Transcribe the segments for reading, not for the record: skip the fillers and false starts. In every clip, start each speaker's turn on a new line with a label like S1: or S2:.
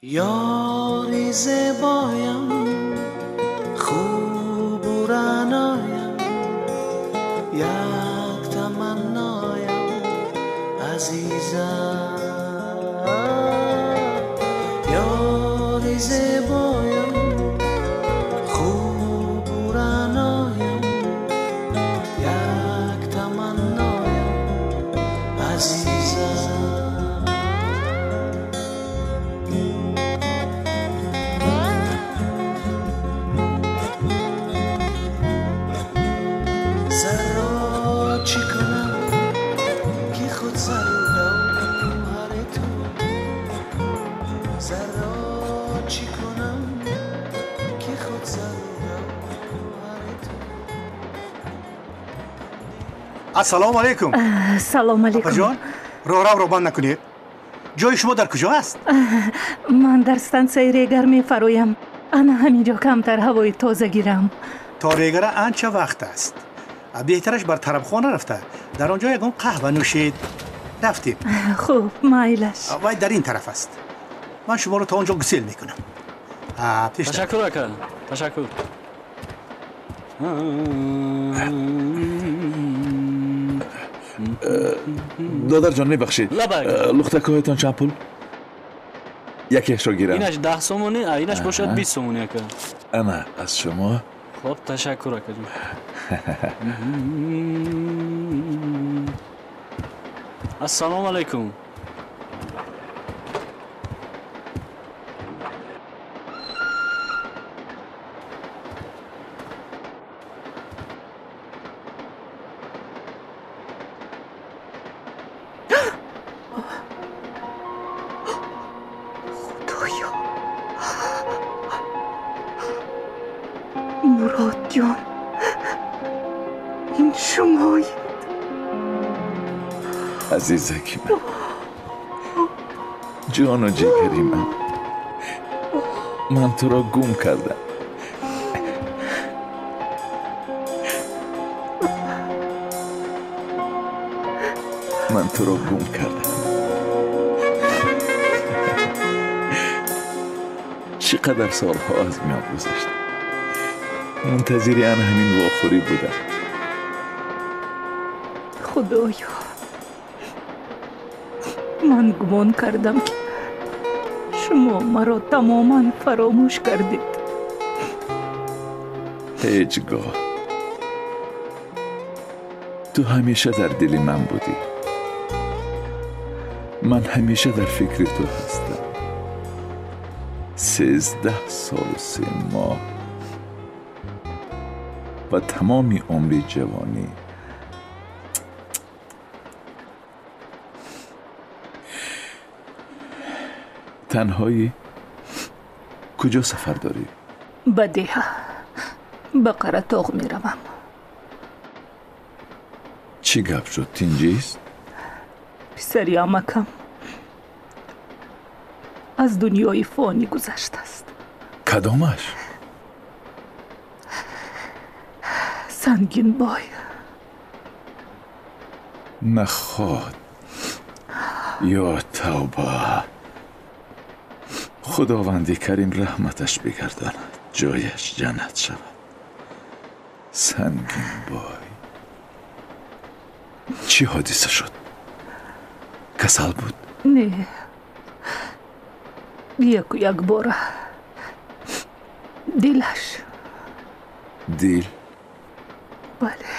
S1: Ёри зебоям, хубу раъноям, як таманноям, азизам. Ёри зебоям, хубу раъноям, як таманноям, азизам. Зарро чӣ кунам, ки худ зару гавҳари ту? Зарро чӣ кунам, ки худ зару гавҳари ту?
S2: Ассалому алайкум.
S3: Салом алейкум.
S2: Апаҷон, роҳравро банд накунед. Ҷои шумо дар куҷо аст?
S3: Ман дар стансияи Регар мефароям. Ана ҳамин ҷо камтар ҳавои тоза гирам.
S2: То Регара анча вақт аст. Беҳтараш бар тарабхона рафта, дар он ҷо ягон қаҳва нӯшед. Рафтем.
S3: Хуб, майлаш.
S2: Вай дар ин тараф аст. Ман шуморо то он ҷо гусел мекунам. Пеш.
S4: Ташаккур, ака, ташаккур.
S5: Додарҷон, мебахшед.
S4: Лабак.
S5: Лухтакҳоятон чанд пул? Якеашро гирам.
S4: Инаш 10 сомонӣ, а инаш бошад 20 сомонӣ, ака.
S5: Ана, аз шумо.
S4: Хоб, ташаккур, акаҷон. Ассалому алайкум.
S3: Худоё, Муродҷон, ин шумоед?
S5: Азизаки ман, ҷону ҷигари ман, ман туро гум кардам. Ман туро гум кардам. Чӣ қадар солҳо аз миён гузашт. Мунтазири ана ҳамин вохӯрӣ будам.
S3: Худоё, ман гумон кардам, ки шумо маро тамоман фаромӯш кардед.
S5: Ҳеҷ гоҳ. Ту ҳамеша дар дили ман будӣ. Ман ҳамеша дар фикри ту ҳастам. 13 солу 3 моҳ ва тамоми умри ҷавонӣ. Танҳоӣ? Куҷо сафар дорӣ?
S3: Ба деҳа, ба Қаратоғ меравам.
S5: Чӣ гап шуд, тинҷист?
S3: Писари амакам аз дунёи фонӣ гузаштааст.
S5: Кадомаш?
S3: Сангинбой.
S5: Наход, ё тавба! Худованди карим раҳматаш бигардонад, ҷояш ҷаннат шавад. Сангинбой. Чӣ ҳодиса шуд? Касал буд?
S3: Не, яку якбора дилаш.
S5: Дил?
S3: Бале.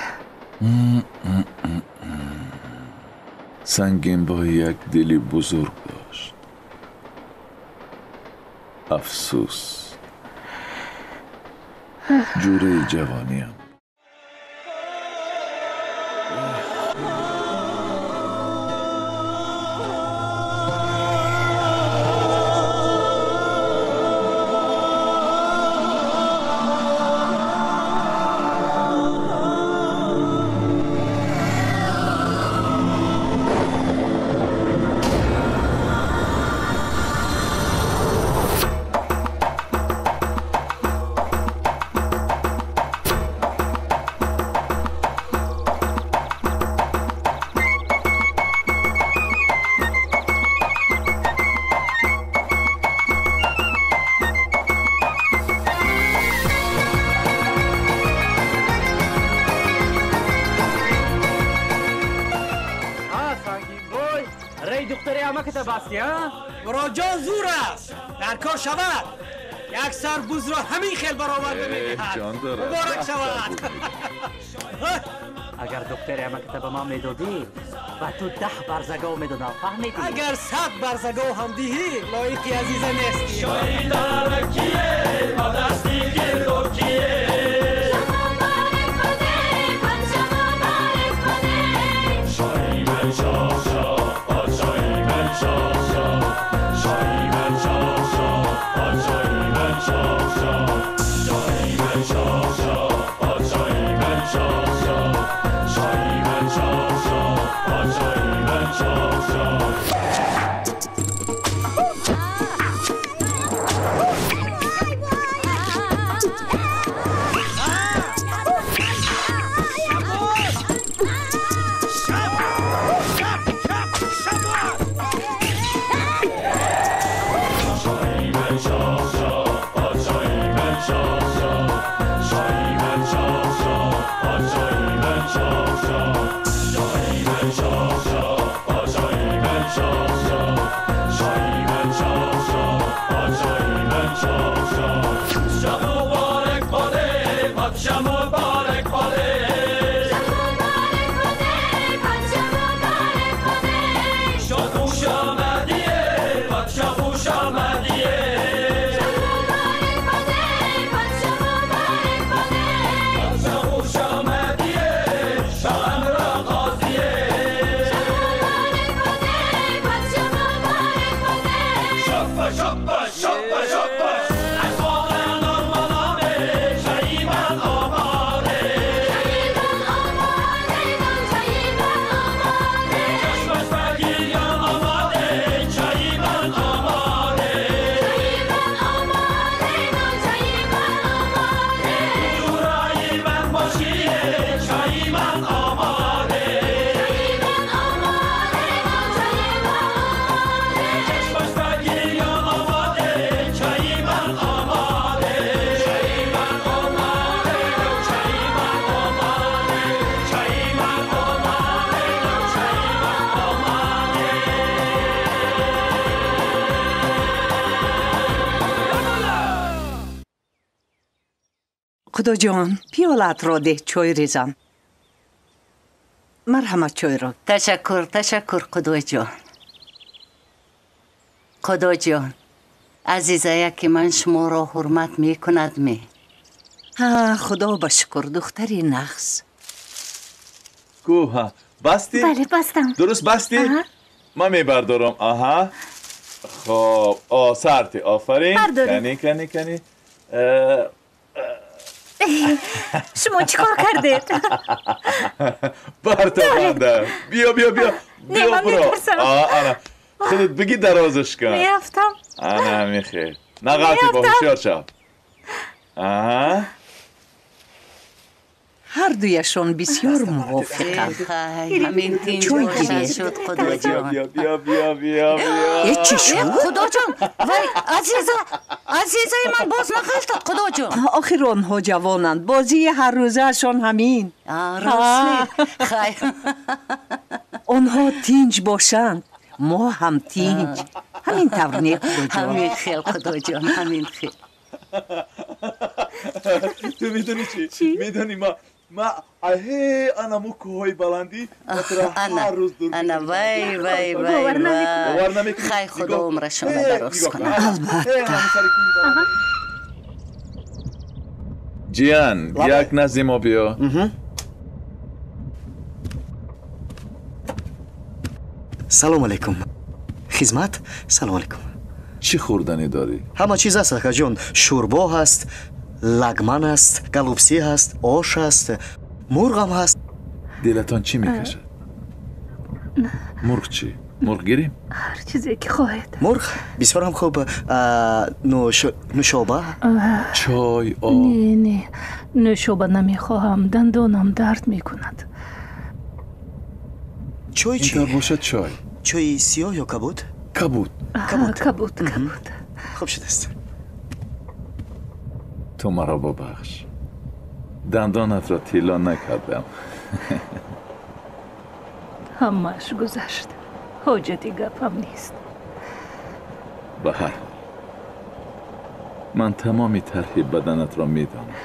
S5: Сангинбой як дили бузург дошт. Афсӯс, ҷураи ҷавониам.
S6: рафтӣ, ҳа? Муроҷон зур аст, дар кор шавад. Як сар бузро ҳамин хел бароварда медиҳад. Муборак шавад.
S7: Агар духтари амаката ба ман медодӣ, ба ту 10 барзагов медодам, фаҳмидӣ?
S6: Агар 100 барзагов ҳам диҳӣ, лоиқи азиза нестӣ.
S8: Шоҳи даракие, ба дасти гирдокие. Шоҳи ман шоҳ шоҳ, подшоҳи ман шоҳ шоҳ. Шоҳи ман шоҳ шоҳ, подшоҳи ман шоҳ шоҳ. Шоҳи ман шоҳ шоҳ, подшоҳи ман шоҳ шоҳ. Шоҳи ман шоҳ шоҳ, подшоҳи ман шоҳ шоҳ. Шоҳи ман шоҳ шоҳ, подшоҳи ман шоҳ шоҳ. Шоҳи ман шоҳ шоҳ, подшоҳи ман шоҳ шоҳ. Шоҳи ман шоҳ шоҳ, подшоҳи ман шоҳ шоҳ. Шоҳи ман шоҳ шоҳ, подшоҳи ман шоҳ шоҳ. Шаб муборак боде, подшоҳ муборак боде. Шоҳ хуш омадие, подшоҳ хуш омадие. Подшоҳ хуш омадие, шоҳам ро қозие. Шопа шопа шопа шопа, аз хонанон баламе, чайи ман омоде. Чашмаш ба гирён омоде, чайи ман омоде. Ҷураи ман бошие, чайи ман омоде. Чашмаш ба гирён омоде, чайи ман омоде. Чайи ман омоде, чайи ман омоде. Чайи ман омоде, чайи ман омоде.
S9: Худоҷон, пиёлаатро деҳ, чой резам. Марҳамат, чойро.
S10: Ташаккур, ташаккур, Худоҷон. Худоҷон, азизая ки ман шуморо ҳурмат мекунад ме?
S9: Ҳа, худо ба шукр, духтари нағз.
S5: Кӯҳа бастӣ?
S11: Бале, бастам.
S5: Дуруст бастӣ? Ман мебардорам. Аҳа, хоб, о сарти, офарин.
S11: Бардоред.
S5: Кани, кани, кани.
S11: Шумо чӣ кор кардед?
S5: Бартобанда. Биё, биё, биё.
S11: Не,
S5: биё,
S11: ман
S5: биро.
S11: метарсам.
S5: А, ана худат биги, дарозаш кун.
S11: Меафтам.
S5: Ана мехел, нағалти, бо
S11: Меафтам.
S5: ҳушёр шав. Аҳа.
S9: Ҳар дуяшон бисёр мувофиқанд.
S10: Хай, ҳамин тинҷ
S9: Чой
S10: бошад
S9: гиред.
S10: шуд,
S5: Биё,
S10: Худоҷон.
S5: биё, биё, биё, биё, биё.
S9: Э, чӣ шуд?
S10: Худоҷон, вай, азиза, азизаи ман боз нағалтад, Худоҷон.
S9: Охир онҳо ҷавонанд, бозии ҳаррӯзаашон ҳамин.
S10: А, рост ме? Хай.
S9: Онҳо тинҷ бошанд, мо ҳам тинҷ. Ҳамин тавр не, Худоҷон?
S10: Ҳамин хел, Худоҷон, ҳамин хел.
S5: Ту медонӣ чӣ? Медонӣ, ма аҳе, анамо кӯҳҳои баландӣ ма туро
S10: Ана,
S5: ҳар рӯз дур
S10: ана, вай, вай, вай,
S11: Бовар намекунам.
S5: Бовар намекунӣ?
S10: Хай, Худо
S5: Нигоҳ.
S10: умрашонро
S5: Э,
S10: дароз
S5: нигоҳ кун.
S10: кунад.
S5: Э, ана сари кӯҳи баландӣ. Ҷиян, як назди мо биё.
S1: Салом алейкум. Хизмат? Салом алейкум.
S5: Чӣ хӯрданӣ дорӣ?
S1: Ҳама чиз аст, акаҷон. Шӯрбо ҳаст, лагман аст, галупсӣ ҳаст, ош ҳаст, мурғам ҳаст.
S5: Дилатон чӣ мекашад? Мурғ чӣ? Мурғ гирем?
S3: Ҳар чизе ки хоҳед.
S1: Мурғ бисёр ҳам хуб. Нӯшоба?
S5: Чой, об?
S3: Не, не, нӯшоба намехоҳам, дандонам дард мекунад.
S1: Чой чӣ?
S5: Интавр бошад, чой.
S1: Чойи сиёҳ ё кабуд?
S5: Кабуд.
S3: Кабуд, кабуд, кабуд.
S1: Хуб шудааст.
S5: Ту маро бубахш, дандонатро тилло накардам.
S3: Ҳамааш гузашт, ҳоҷати гапам нест.
S5: Ба ҳар ҳол ман тамоми тарҳи баданатро медонам.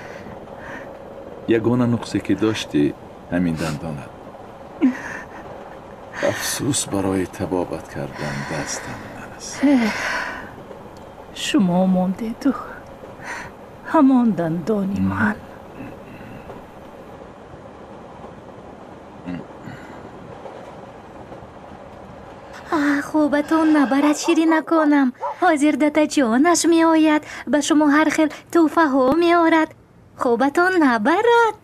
S5: Ягона нуқсе ки доштӣ ҳамин дандонат. Афсӯс, барои табобат кардан дастам нарасид.
S3: Шумо мондеду ҳамон дандони ман.
S11: Хобатон набарад, ширинаконам. Ҳозир датаҷонаш меояд, ба шумо ҳар хел тӯҳфаҳо меорад. Хобатон набарад,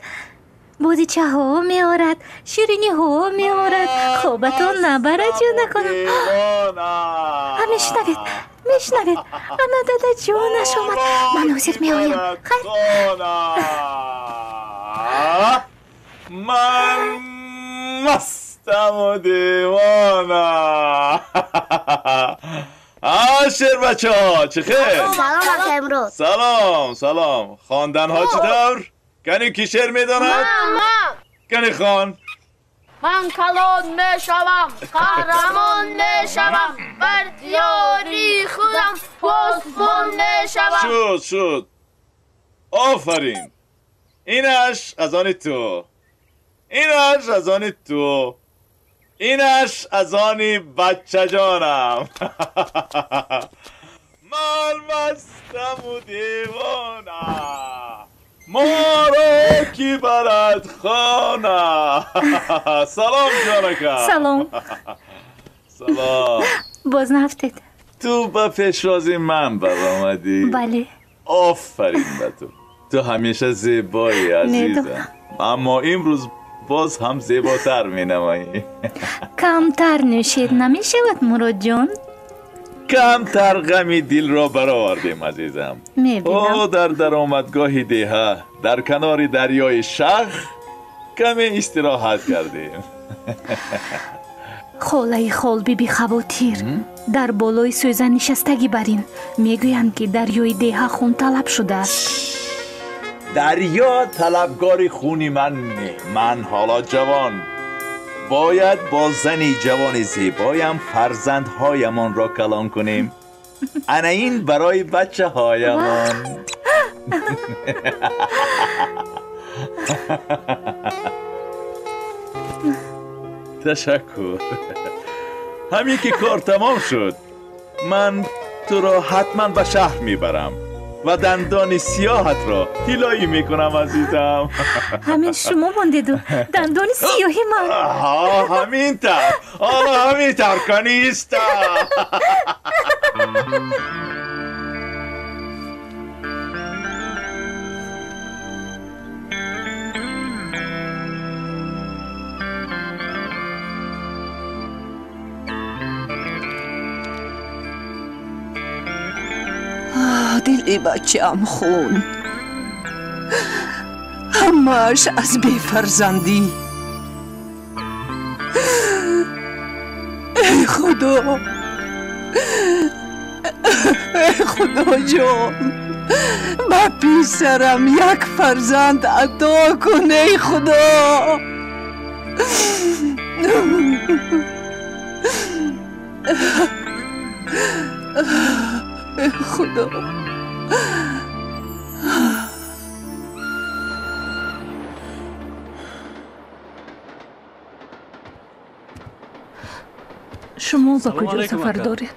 S11: бозичаҳо меорад, шириниҳо меорад. Хобатон набарад, ҷонаконам. Мешунавед, мешунавед, ана дадаҷонаш омад. Ман ҳозир меоям. Хайр.
S5: Ман мастаму девона. Шер бачаҳо, чӣ хел?
S12: Салом, ака Имрӯз.
S5: Салом, салом. Хонданҳо чӣ тавр? Кани ки шеър медонад?
S12: Ман.
S5: Кани хон.
S12: Ман калон мешавам, қаҳрамон мешавам, бар диёри худам посбон мешавам.
S5: Шуд, шуд. Офарин. Инаш аз они ту. Инаш аз они ту. Инаш аз они бачаҷонам. Ман мастаму девона. Моро ки барад хона. Салом, ҷонака.
S11: Салом.
S5: Салом.
S11: Боз нафтед.
S5: Ту ба пешвози ман баромадӣ.
S11: Бале.
S5: Офарин ба ту. Ту ҳамеша зебоӣ, азизам. Аммо имрӯз боз ҳам зеботар менамоӣ.
S11: Камтар нӯшед намешавад, Муродҷон?
S5: Камтар ғами дилро баровардем, азизам.
S11: Мебинам.
S5: О, дар даромадгоҳи деҳа, дар канори дарёи Шах каме истироҳат кардем.
S3: Холаи Холбиби хавотир дар болои сӯза нишастагӣ бар ин. Мегӯянд, ки дарёи деҳа хунталаб шудааст.
S5: Дарё талабгори хуни ман не. Ман ҳоло ҷавон. Бояд бо зани ҷавони зебоям фарзандҳоямонро калон кунем. Ана ин барои бачаҳоямон. Ташаккур. Ҳамин ки кор тамом шуд, ман туро ҳатман ба шаҳр мебарам ва дандони сиёҳатро тиллоӣ мекунам, азизам.
S11: Ҳамин шумо мондеду дандони сиёҳи ман.
S5: Ҳамин тавр, ҳоло ҳамин тавр каниста.
S9: Дили бачаам хун, ҳамааш аз бефарзандӣ. Эй Худо, эй Худоҷон, ба писарам як фарзанд ато кун, эй Худо. Эй Худо.
S3: Шумо ба куҷо сафар доред?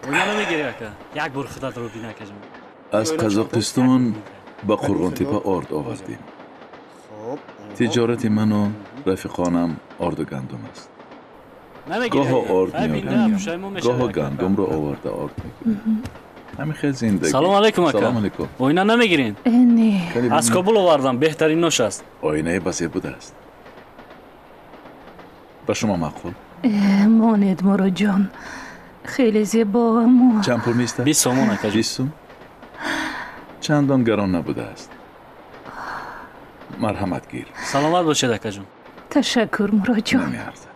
S4: Як бор худатро бин, акаҷон.
S5: Аз Қазоқистон ба Қурғонтепа орд овардем. Тиҷорати ману рафиқонам орду гандум аст. Гоҳо орд меорем, гоҳо гандумро оварда орд мекунем. Ҳамин хел зиндагӣ.
S4: Салом алейкум, ака.
S5: Салом алейкум.
S4: Оина намегирен?
S3: Не.
S4: Аз Кобул овардам, беҳтарин нош аст.
S5: Оинаи басе будааст. Ба шумо маъқул?
S3: Монед, Муродҷон, хеле зебо, аммо
S5: чанд пул меистад?
S4: 20 сомон, акаҷон.
S5: 20 сум? Чандон гарон набудааст. Марҳамат, гир.
S4: Саломат бошед, акаҷон.
S3: Ташаккур, Муродҷон.
S5: Намеарзад.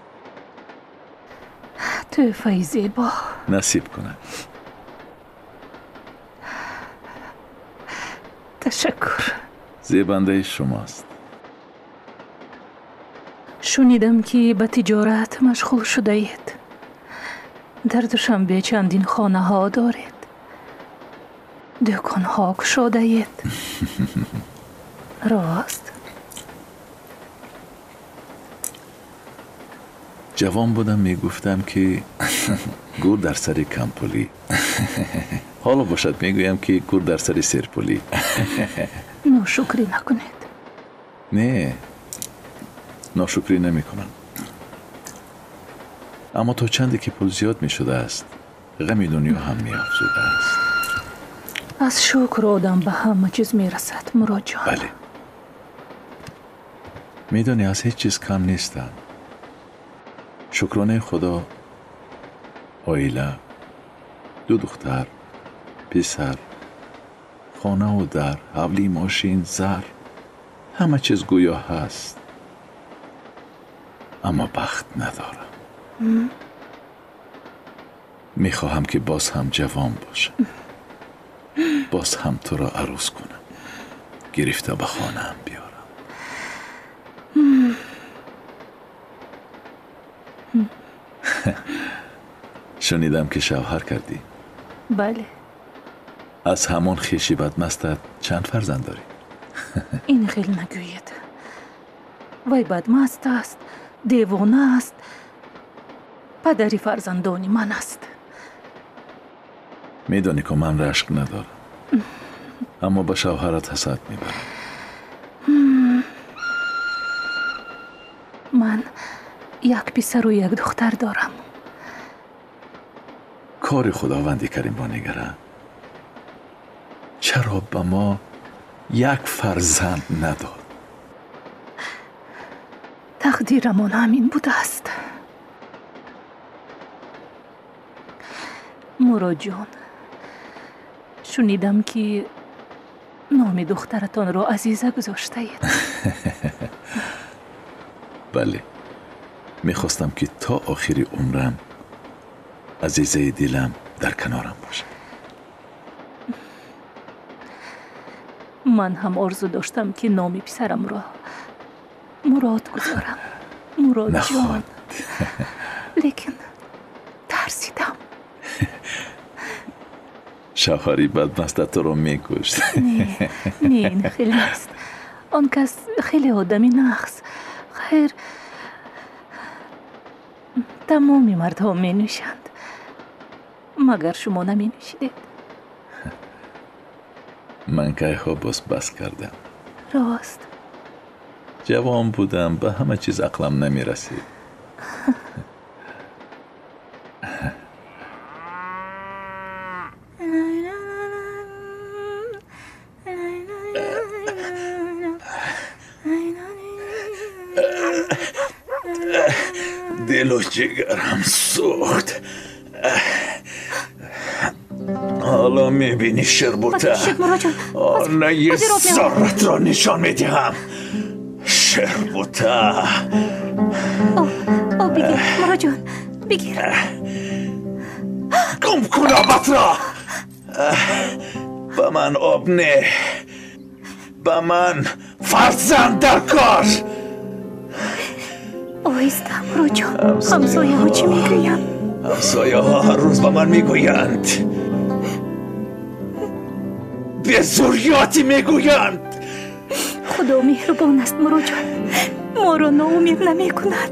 S3: Тӯҳфаи зебо.
S5: Насиб кунад.
S3: Ташаккур.
S5: Зебандаи шумост.
S3: Шунидам, ки ба тиҷорат машғул шудаед. Дар Душанбе чандин хонаҳо доред. Дӯконҳо кушодаед. Рост.
S5: Ҷавон будам, мегуфтам, ки гур дар сари кампулӣ. Ҳоло бошад, мегӯям, ки гур дар сари серпулӣ.
S3: Ношукрӣ накунед.
S5: Не, ношукрӣ намекунам. Аммо то чанде ки пул зиёд мешудааст, ғами дунё ҳам меафзудааст.
S3: Аз шукр одам ба ҳама чиз мерасад, Муродҷон.
S5: Бале. Медонӣ, аз ҳеҷ чиз кам нестам. Шукронаи Худо, оила, ду духтар, писар, хонаву дар, ҳавлии мошин, зар, ҳама чиз гӯё ҳаст. Аммо бахт надорам. Мехоҳам, ки боз ҳам ҷавон бошам. Боз ҳам туро арӯс кунам. Гирифта ба хонаам биёрам. Шунидам, ки шавҳар кардӣ.
S3: Бале.
S5: Аз ҳамон хеши бадмастат чанд фарзанд дорӣ?
S3: Ин хел нагӯед. Вай бадмаст аст, девона аст, падари фарзандони ман аст.
S5: Медонӣ, ку ман рашк надорам, аммо ба шавҳарат ҳасад мебарам.
S3: Ман як писару як духтар дорам.
S5: Кори Худованди Каримро нигарам. Чаро ба мо як фарзанд надод?
S3: Тақдирамон ҳамин будааст. Муродҷон, шунидам, ки номи духтаратонро Азиза гузоштаед.
S5: Бале, мехостам, ки то охири умрам азизаи дилам дар канорам бошад.
S3: Ман ҳам орзу доштам, ки номи писарамро Мурод гузорам. Муродҷон. Лекин тарсидам.
S5: Шавҳари бадмаста туро мекушт.
S3: Не, не, ин хеле нест. Он кас хеле одами нағз. Хайр, тамоми мардҳо менӯшанд. Магар шумо наменӯшидед?
S5: Ман кайҳо боз бас кардам.
S3: Рост.
S5: Ҷавон будам, ба ҳама чиз ақлам намерасид. Дилу ҷигарам сӯхт. Ҳоло мебинӣ, ширбута. Онаи зоратро нишон медиҳам. Ширбута.
S11: Об бигир, Муродҷон, бигир.
S5: Гум кун обатро. Ба ман об не, ба ман фарзанд дар кор.
S11: Оҳиста, Муродҷон, ҳамсояҳо чӣ мегӯянд?
S5: Ҳамсояҳо ҳар рӯз ба ман мегӯянд. Безурётӣ мегӯянд.
S11: Худо меҳрубон аст, Муродҷон. Моро ноумед намекунад.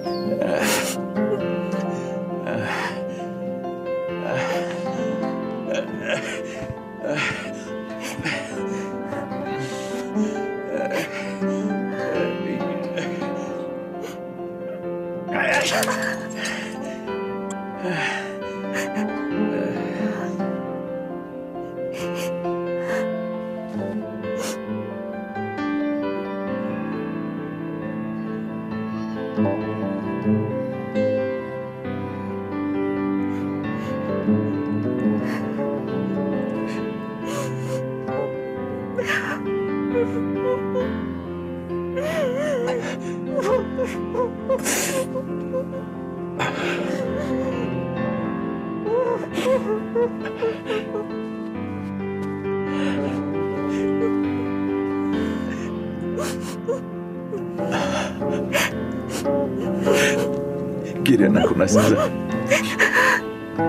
S5: Гиря накун, азизам.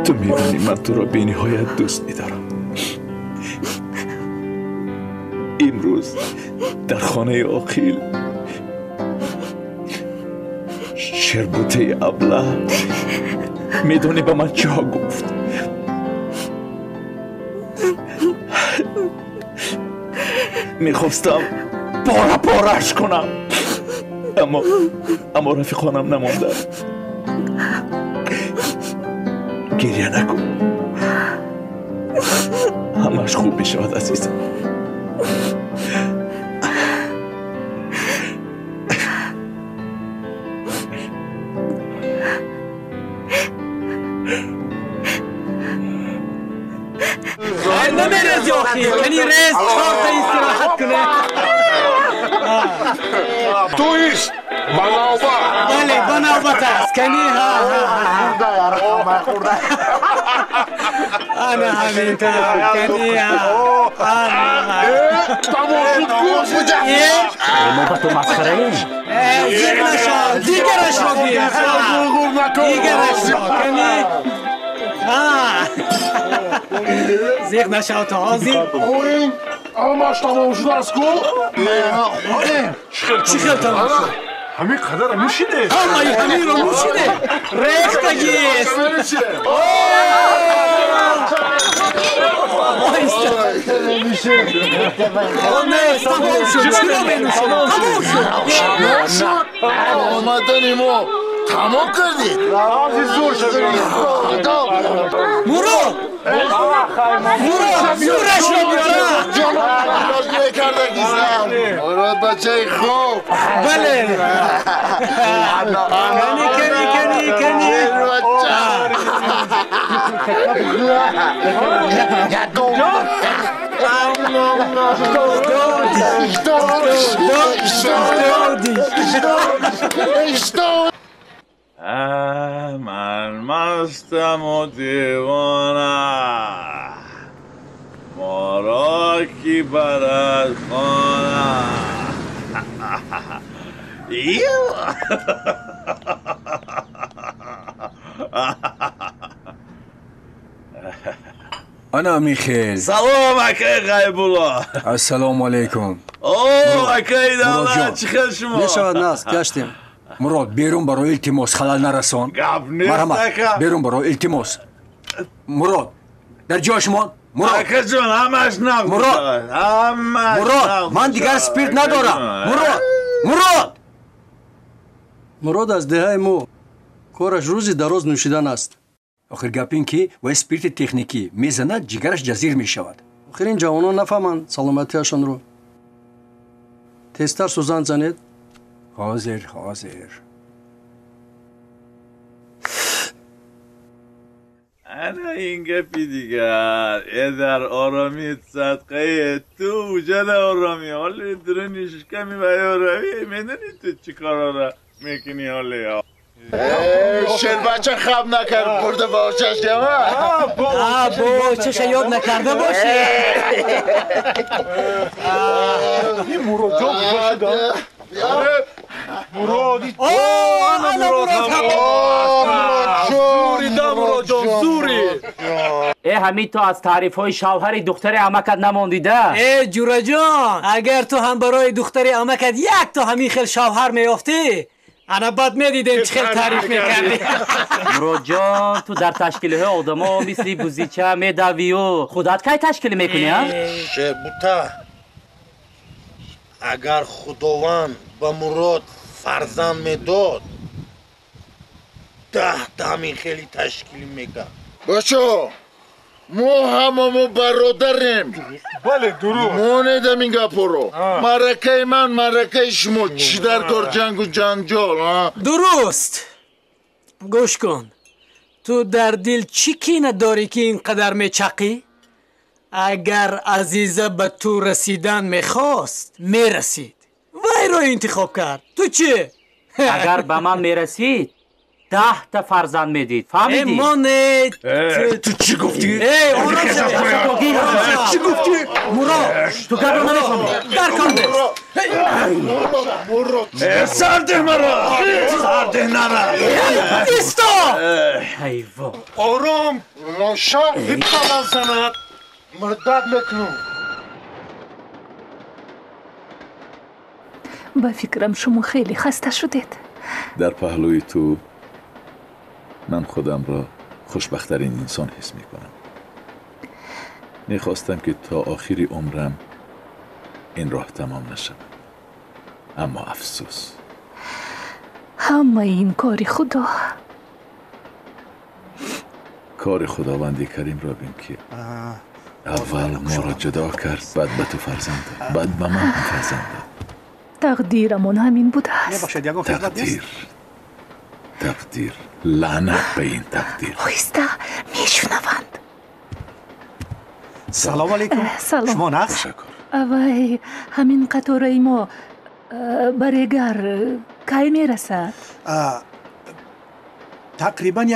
S5: Ту медонӣ, ман туро бениҳоят дӯст медорам. Имрӯз дар хонаи Оқил Шербутаи абла медонӣ ба ман чиҳо гуфт? Мехостам пора пораш кунам, аммо рафиқонам намонданд. Гиря накун, ҳамаш хуб мешавад, азизам.
S6: Намерези охир, кани рез чорта истироҳат куне.
S13: Ту ист, ба навбат.
S6: Бале, ба навбат аст. Кани ҳа ҳа. Ана ҳамин тавр, кани ҳа.
S13: Тамом шуд ку?
S7: Мо ба ту масхараем?
S6: Зиқ нашав, дигарашро гир. Дигарашро, кани. Зиқ нашав то ҳозир.
S13: Ҳамаш тамом шудааст ку?
S6: Чӣ хел тамом шуд?
S13: Ҳамин қадар нӯшиде?
S6: Ҳамаи ҳаминро нӯшиде? Рехтагист! Не, тамом шуд. Чиро менӯшед? Тамом шуд.
S13: Омадани мо тамом кардед?
S6: Мурод! Мурод, зӯрашро биёра!
S13: Мурод бачаи хуб!
S6: Бале! Кани, кани, кани, кани!
S5: Ман мастаму девона, моро ки барад хона.
S14: Ана Михел.
S5: Салом, акай Ғайбулло.
S14: Ассалому алайкум.
S5: О, акай Давлат, чӣ хел шумо?
S15: Мешавад нас, гаштем.
S14: Мурод, берун баро, илтимос, халал нарасон.
S5: Гап нест, ака.
S14: Берун баро, илтимос. Мурод, дар ҷояш мон. Мурод.
S5: Акаҷон, ҳамаш нағз.
S14: Мурод.
S5: Ҳамаш.
S14: Мурод, ман дигар спирт надорам. Мурод, Мурод.
S15: Мурод аз деҳаи мо. Кораш рӯзи дароз нӯшидан аст.
S14: Охир гап ин ки вай спирти техникӣ мезанад, ҷигараш ҷазир мешавад.
S15: Охир ин ҷавонон нафаҳманд саломатиашонро. Тезтар сӯзан занед.
S14: Ҳозир, ҳозир.
S5: Ана ин гапи дигар. Э дар оромӣ садқаи ту вуҷада оромӣ. Ҳоли дуруни шиками вай оромӣ. Медонӣ ту чӣ корора мекунӣ ҳоле?
S13: Шербача хаб накард, бурда ба очаш яма.
S6: Бо очаша ёд накарда бошӣ.
S13: Ин Муродҷон куҷо шуда? Мурод!
S6: О, ана Мурод!
S5: Зурида, Муродҷон, зури!
S7: Э, ҳамин ту аз таърифҳои шавҳари духтари амакат намондида?
S6: Э, ҷураҷон, агар ту ҳам барои духтари амакат як то ҳамин хел шавҳар меёфтӣ, ана баъд медидем чӣ хел таъриф мекардӣ.
S7: Муродҷон, ту дар ташкилиҳои одамо мисли бузича медавию худат кай ташкил мекунӣ, а?
S16: Шербута, агар Худованд ба Мурод фарзанд медод, даҳта ҳамин хели ташкил мекард.
S13: Бачо, мо ҳамамо бародарем.
S17: Бале, дуруст.
S13: Монед ҳамин гапҳоро. Маъракаи ман, маъракаи шумо. Чӣ дар кор ҷангу ҷанҷол, а?
S6: Дуруст. Гӯш кун. Ту дар дил чӣ кина дорӣ, ки ин қадар мечақӣ? Агар Азиза ба ту расидан мехост, мерасид. Вайро интихоб кард. Ту чӣ?
S7: Агар ба ман мерасид, 10 та фарзанд медид. Фаҳмидӣ?
S6: Монед.
S14: Ту чӣ гуфтӣ?
S6: Ором шав.
S14: Чӣ гуфтӣ?
S6: Мурод,
S7: ту гапро намефаҳмӣ.
S6: Дар кор нест.
S5: Сардеҳ маро! Сардеҳ нара!
S6: Исто!
S7: Ҳайво.
S17: Ором!
S13: Ноша ҳиппаман занад. Мурдат мекунам.
S3: Ба фикрам шумо хеле хаста шудед.
S5: Дар паҳлӯи ту ман худамро хушбахттарин инсон ҳис мекунам. Мехостам ки то охири умрам ин роҳ тамом нашавад. Аммо афсӯс.
S3: Ҳамаи ин кори Худо.
S5: Кори Худованди Каримро бин ки аввал моро ҷудо кард, баъд ба ту фарзанд дод, баъд ба ман ҳам фарзанд дод.
S3: Тақдирамон ҳамин будааст.
S5: Тақдир, тақдир, лаънат ба ин тақдир.
S3: Оҳиста мешунаванд.
S2: Салом алейкум.
S3: Салом.
S2: Шумо нағз?
S5: Ташаккур.
S3: Вай, ҳамин қатораи мо ба Регар кай мерасад?
S2: Тақрибан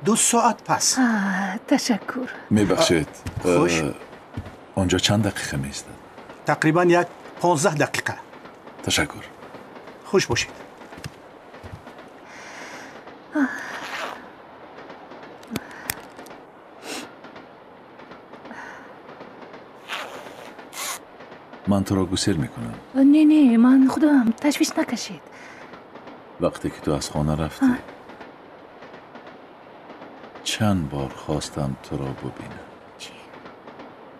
S2: 1-2 соат пас.
S3: Ташаккур.
S5: Мебахшед.
S2: Хуш.
S5: Он ҷо чанд дақиқа меистад?
S2: Тақрибан 15 дақиқа.
S5: Ташаккур.
S2: Хуш бошед.
S5: Ман туро гусел мекунам.
S3: Не, не, ман худам, ташвиш накашед.
S5: Вақте ки ту аз хона рафтӣ, чанд бор хостам туро бубинам.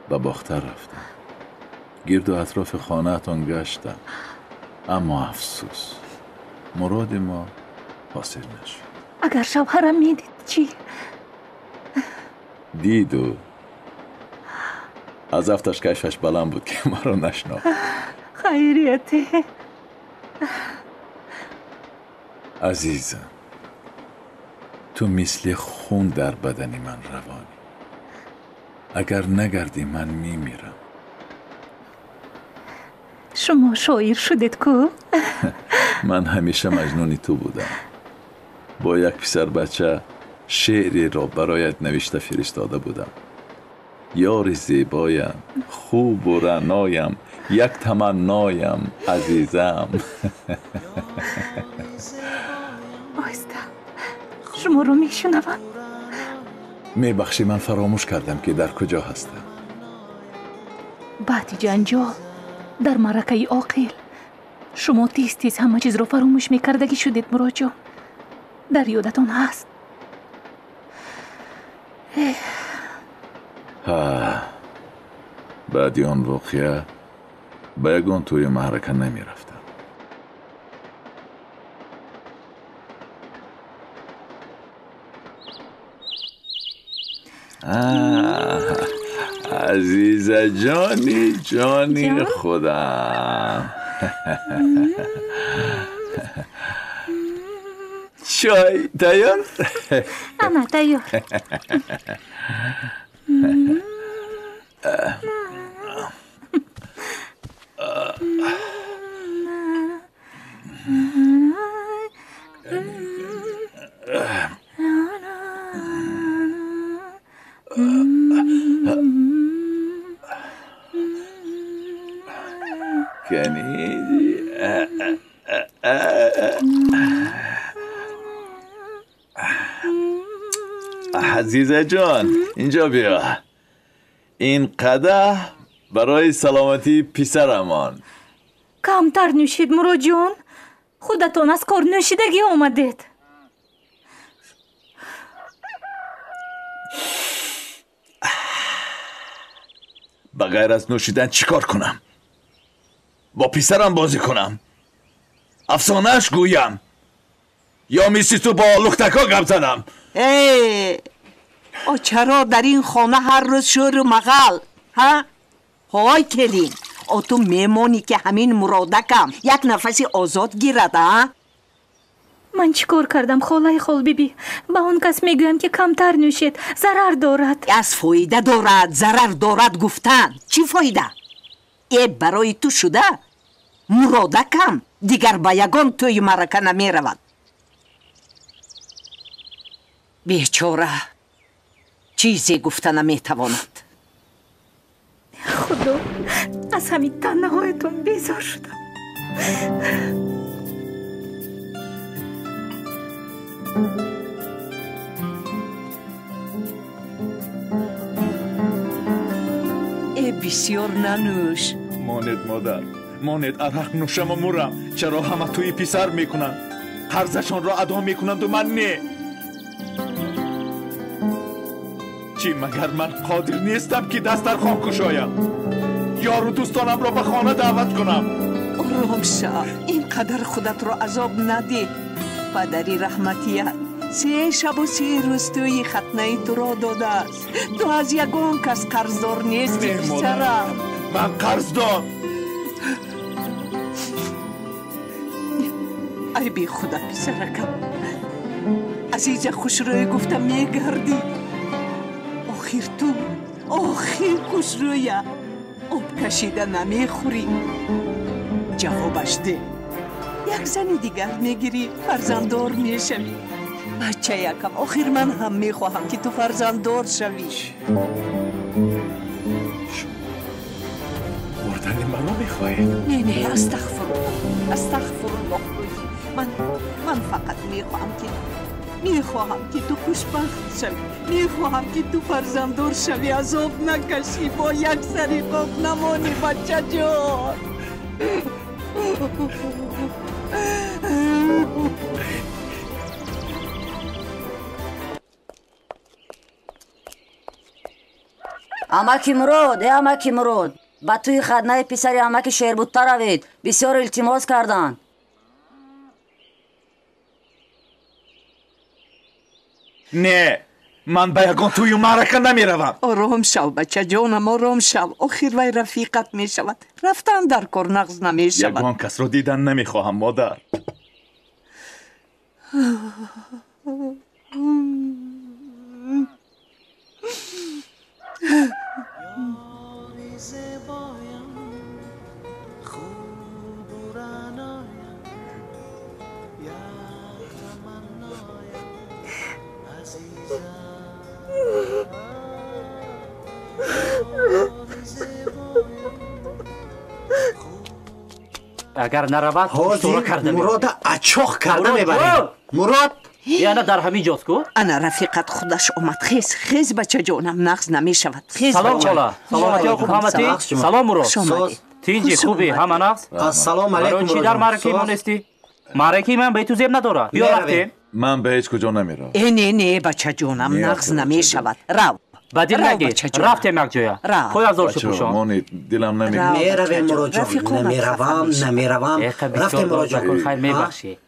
S5: Ба Бохтар рафтам. Гирду атрофи хонаатон гаштам. Аммо афсӯс, муроди мо ҳосил нашуд.
S3: Агар шавҳарам медид чӣ?
S5: Диду аз афташ кайфаш баланд буд ки маро нашинохт.
S3: Хайрияте.
S5: Азизам, ту мисли хун дар бадани ман равонӣ. Агар нагардӣ ман мемирам.
S3: Шумо шоир шудед ку?
S5: Ман ҳамеша маҷнуни ту будам. Бо як писарбача шеъреро бароят навишта фиристода будам. Ёри зебоям, хубу раъноям, як таманноям, азизам.
S3: Оҳиста, шуморо мешунавам.
S5: Мебахшӣ, ман фаромӯш кардам ки дар куҷо ҳастам.
S3: Баъди ҷанҷол дар маъракаи оқил шумо тез тез ҳама чизро фаромӯш мекардагӣ шудед, Муродҷон. Дар ёдатон ҳаст?
S5: Ҳа, баъди он воқеа ба ягон тӯю маърака намерафтам. Азизаҷони ҷони худам, чой тайёр?
S3: Ана, тайёр.
S5: Азизаҷон, инҷо биё. Ин қадаҳ барои саломатии писарамон.
S3: Камтар нӯшед, Муродҷон. Худатон аз кор нӯшидагӣ омадед.
S5: Ба ғайр аз нӯшидан чӣ кор кунам? Бо писарам бозӣ кунам? Афсонааш гӯям? Ё мисли ту бо лухтакҳо гап занам?
S9: Э, о чаро дар ин хона ҳар рӯз шӯру мағал? Ҳа? Ҳой келин, о ту мемонӣ ки ҳамин Муродакам як нафаси озод гирад, а?
S3: Ман чӣ кор кардам, холаи Холбибӣ? Ба он кас мегӯям ки камтар нӯшед, зарар дорад.
S9: Аз фоида дорад, зарар дорад гуфтан. Чӣ фоида? Э, барои ту шуда Муродакам дигар ба ягон тӯю маърака намеравад. Бечора чизе гуфта наметавонад.
S3: Худо, аз ҳамин таънаҳоятон безор шудам.
S9: Э, бисёр нанӯш.
S5: Монед, модар. Монед арақ нӯшаму мурам. Чаро ҳама тӯи писар мекунанд? Қарзашонро адо мекунанду ман не. Чӣ магар ман қодир нестам ки дастархон кушоям? Ёру дӯстонамро ба хона даъват кунам.
S9: Ором шав, ин қадар худатро азоб надеҳ. Падари раҳматият 3 шабу 3 рӯз тӯи хатнаи туро додааст. Ту аз ягон кас қарздор нестӣ, писарам.
S5: Ман қарздор.
S9: Ай бехуда, писаракам. Азиза хушрӯй гуфта мегардӣ. Охир ту, охир хушрӯя. Об кашида намехӯрӣ. Ҷавобаш деҳ. Як зани дигар мегирӣ, фарзанддор мешавӣ. Бачаякам, охир ман ҳам мехоҳам ки ту фарзанддор шавӣ.
S5: Мурдани маро мехоҳед?
S9: Не, не, астағфируллоҳ, астағфируллоҳ. Ман фақат мехоҳам ки ту хушбахт шавӣ. Мехоҳам ки ту фарзанддор шавӣ, азоб накашӣ, бо як сари хок намонӣ, бачаҷон.
S18: Амаки Мурод, э амаки Мурод, ба тӯи хатнаи писари амаки Шербутта равед. Бисёр илтимос карданд.
S5: Не, ман ба ягон тӯю маърака намеравам.
S9: Ором шав, бачаҷонам, ором шав. Охир вай рафиқат мешавад. Рафтан дар кор нағз намешавад.
S5: Ягон касро дидан намехоҳам, модар.
S7: Агар наравад,
S1: ҳозир Мурода ачоқ карда мебарем. Мурод!
S7: Ана дар ҳамин ҷост ку?
S9: Ана рафиқат худаш омад. Хез, хез, бачаҷонам, нағз намешавад. Хез.
S7: Салом хола. Саломатиё хуб ҳаматӣ? Салом Мурод. Тинҷи хуби ҳама нағз?
S1: Ассалому алайкум.
S7: Барои чӣ дар маъракаи мо нестӣ? Маъракаи ман бе ту зеб надорад. Биё рафтем.
S5: Ман ба ҳеҷ куҷо намеравам.
S9: Э, не, не, бачаҷонам, нағз намешавад. Рав.
S7: Ба дил нагир. Рафтем як ҷоя. Пойафзоршу пӯшон.
S5: Монед, дилам намегирад.
S1: Меравем, Муродҷон. Намеравам, намеравам. Рафтем, Муродҷон.
S7: Хайр, мебахшӣ.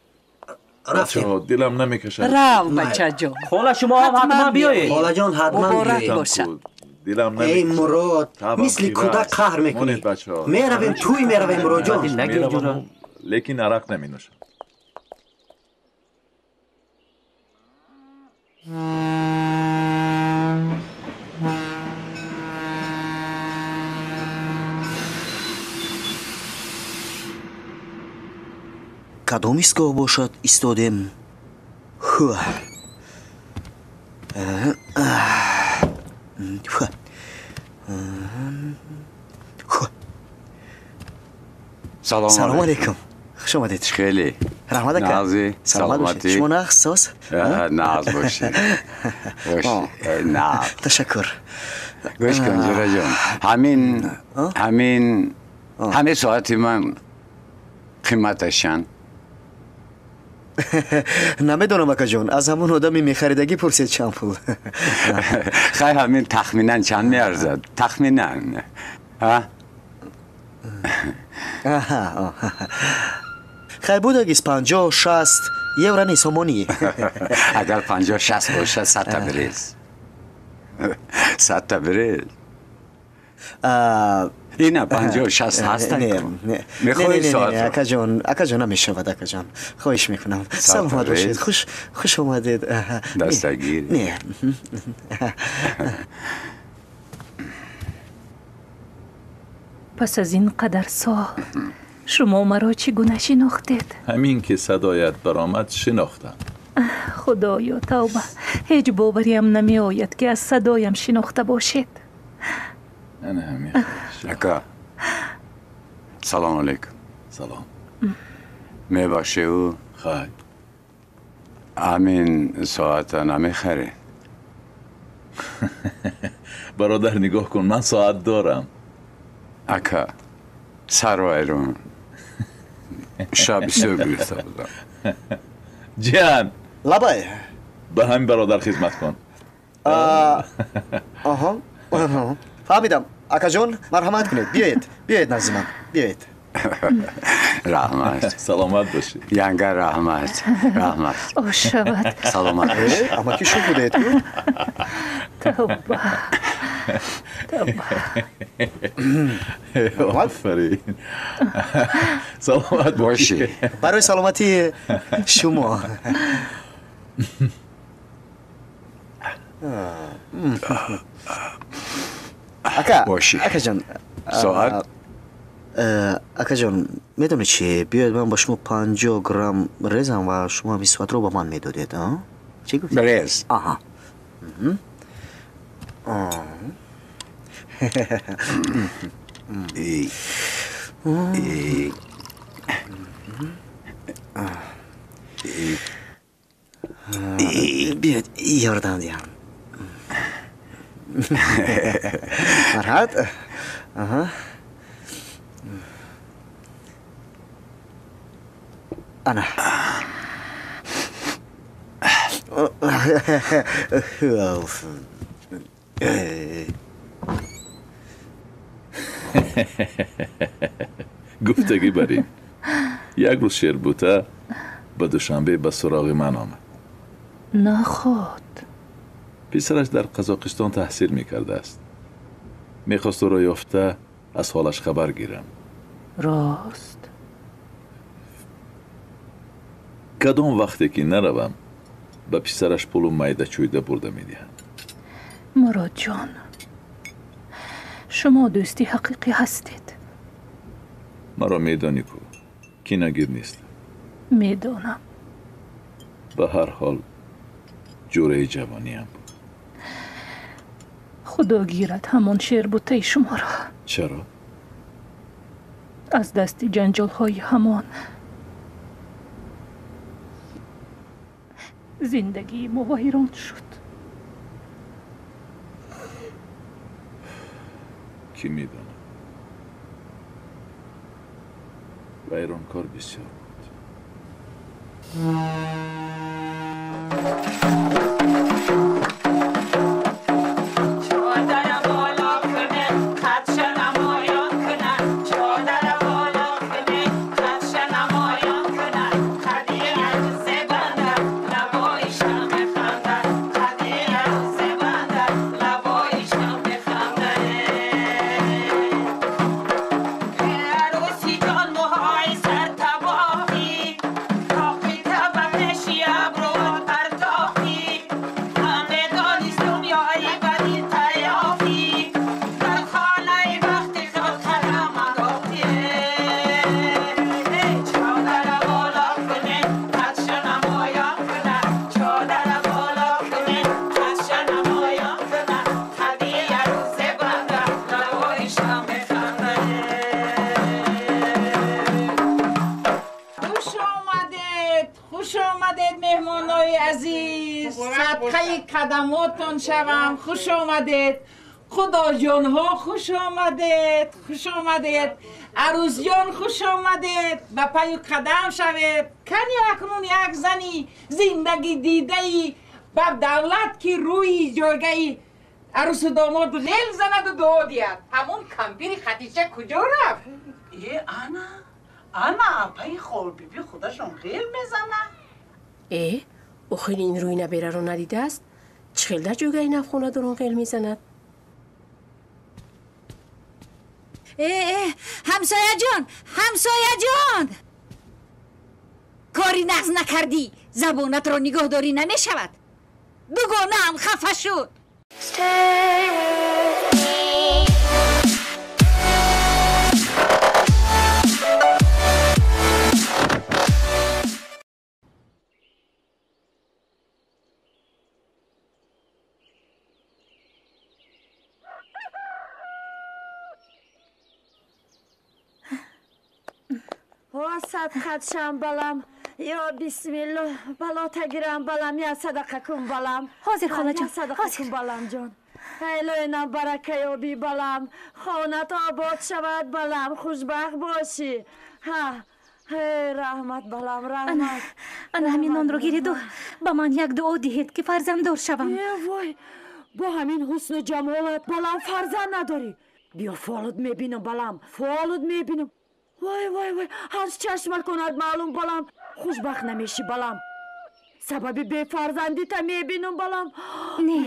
S5: Рафтем. Дилам намекашад.
S9: Рав, бачаҷон.
S7: Хола, шумо ҳам ҳатман биёед.
S1: Холаҷон, ҳатман биёед.
S9: Бошад.
S5: Дилам намекашад.
S1: Эй Мурод, мисли кӯдак қаҳр мекунӣ. Меравем, тӯй меравем, Муродҷон.
S5: Лекин арақ наменӯшам.
S1: Кадом истгоҳ бошад истодем? Ҳу. Салом алейкум. Хуш омадед.
S19: Хеле.
S1: Раҳмат ака.
S19: Нағзи,
S1: Саломат бошед.
S19: саломатӣ.
S1: Шумо нағз соз?
S19: Нағз бошед. Нағз.
S1: Ташаккур.
S19: Гӯш кун, ҷураҷон. Ҳамин соати ман қиматаш чанд?
S1: Намедонам, акаҷон. Аз ҳамон одами мехаридагӣ пурсед чанд пул.
S19: Хай, ҳамин тахминан чанд меарзад? Тахминан.
S1: Хай, будагис 50-60 евро не сомонӣ.
S19: Агар 50-60 бошад, 100 та бирез. 100 та бирез. Ина 50-60 ҳастанд. Мехоҳӣ соатро?
S1: Акаҷон, акаҷон, намешавад, акаҷон. Хоҳиш мекунам. Саломат бошед. Хуш омадед.
S19: Дастагир.
S1: Не.
S3: Пас аз ин қадар сол шумо маро чӣ гуна шинохтед?
S5: Ҳамин ки садоят баромад, шинохтам.
S3: Худоё, тавба, ҳеҷ бовариам намеояд, ки аз садоям шинохта бошед.
S5: Ана ҳамин.
S19: Ака, салом алейкум.
S5: Салом.
S19: Мебахшеву.
S5: Хай.
S19: Ҳамин соата намехаред?
S5: Бародар, нигоҳ кун, ман соат дорам.
S19: Ака, Сарвайрон. Шаб бисёр гирифта будам.
S5: Ҷиҳан!
S1: Лабай.
S5: Ба ҳамин бародар хизмат кун.
S1: Аҳа. Фаҳмидам. Акаҷон, марҳамат кунед. Биёед, биёед назди ман. Биёед.
S19: Раҳмат.
S5: Саломат бошед.
S19: Янга раҳмат. Раҳмат.
S3: Ош шавад.
S19: Саломат бошед.
S1: Амаки шу будед ку?
S3: Тавба. Тавба.
S5: Офарин. Саломат
S19: бошед.
S1: Барои саломатии шумо. Ака, акаҷон.
S19: Соат?
S1: Акаҷон, медонед чи? Биёед ман ба шумо 50 грамм резам ва шумо ҳамин соатро ба ман медодед. Чӣ гуфтед?
S19: Рез.
S1: Аҳа. Биёед ёрдам диҳам. Марҳамат. Аҳа. Ана.
S5: Гуфтагӣ бар ин. Як рӯз Шербута ба Душанбе ба суроғи ман омад.
S3: Наход.
S5: Писараш дар Қазоқистон таҳсил мекардааст. Мехост ӯро ёфта аз ҳолаш хабар гирам.
S3: Рост.
S5: Кадом вақте ки наравам, ба писараш пулу майда чӯйда бурда медиҳам.
S3: Муродҷон, шумо дӯсти ҳақиқӣ ҳастед.
S5: Маро медонӣ ку, кинагир нестам.
S3: Медонам.
S5: Ба ҳар ҳол ҷураи ҷавониам буд.
S3: Худо гирад ҳамон Шербутаи шуморо.
S5: Чаро?
S3: Аз дасти ҷанҷолҳои ҳамон зиндагии мо вайрон шуд.
S5: Кӣ медонад? Вайронкор бисёр буд.
S20: Қадамотон шавам. Хуш омадед, худоҷонҳо, хуш омадед, хуш омадед, арӯсҷон, хуш омадед, ба паю қадам шавед. Кани акнун як зани зиндагӣ дидаи ба давлат, ки рӯи ҷойгаи арӯсу домод ғел занаду дуо диҳад. Ҳамон кампири Хадича куҷо рафт?
S21: Э, ана ана апаи Холбиби худашон ғел мезанад.
S22: Э, охир ин рӯи набераро надидааст? Чӣ хел дар ҷойгаи навхонадорон ғел мезанад?
S23: Э, э, ҳамсояҷон, ҳамсояҷон, кори нағз накардӣ, забонатро нигоҳдорӣ намешавад. Дугонаам хафа шуд.
S24: Садқат шам балам, ё бисмиллоҳ, бало тагирам балам, я садақа кун балам.
S11: Ҳозир, холаҷон.
S24: Садақа кун балам ҷон. Айлоинам баракаёбӣ балам, хонат обод шавад балам, хушбахт бошӣ. Ҳа, раҳмат балам, раҳмат.
S3: Ана ҳамин нонро гириду ба ман як дуо диҳед, ки фарзанддор шавам.
S24: Э вой, бо ҳамин ҳусну ҷамолат балам фарзанд надорӣ. Биё фолут мебинам балам, фолут мебинам. Вой вой вой, ҳар чашма кунад маълум балам, хушбахт намешӣ балам. Сабаби бефарзандита мебинам балам.
S3: Не,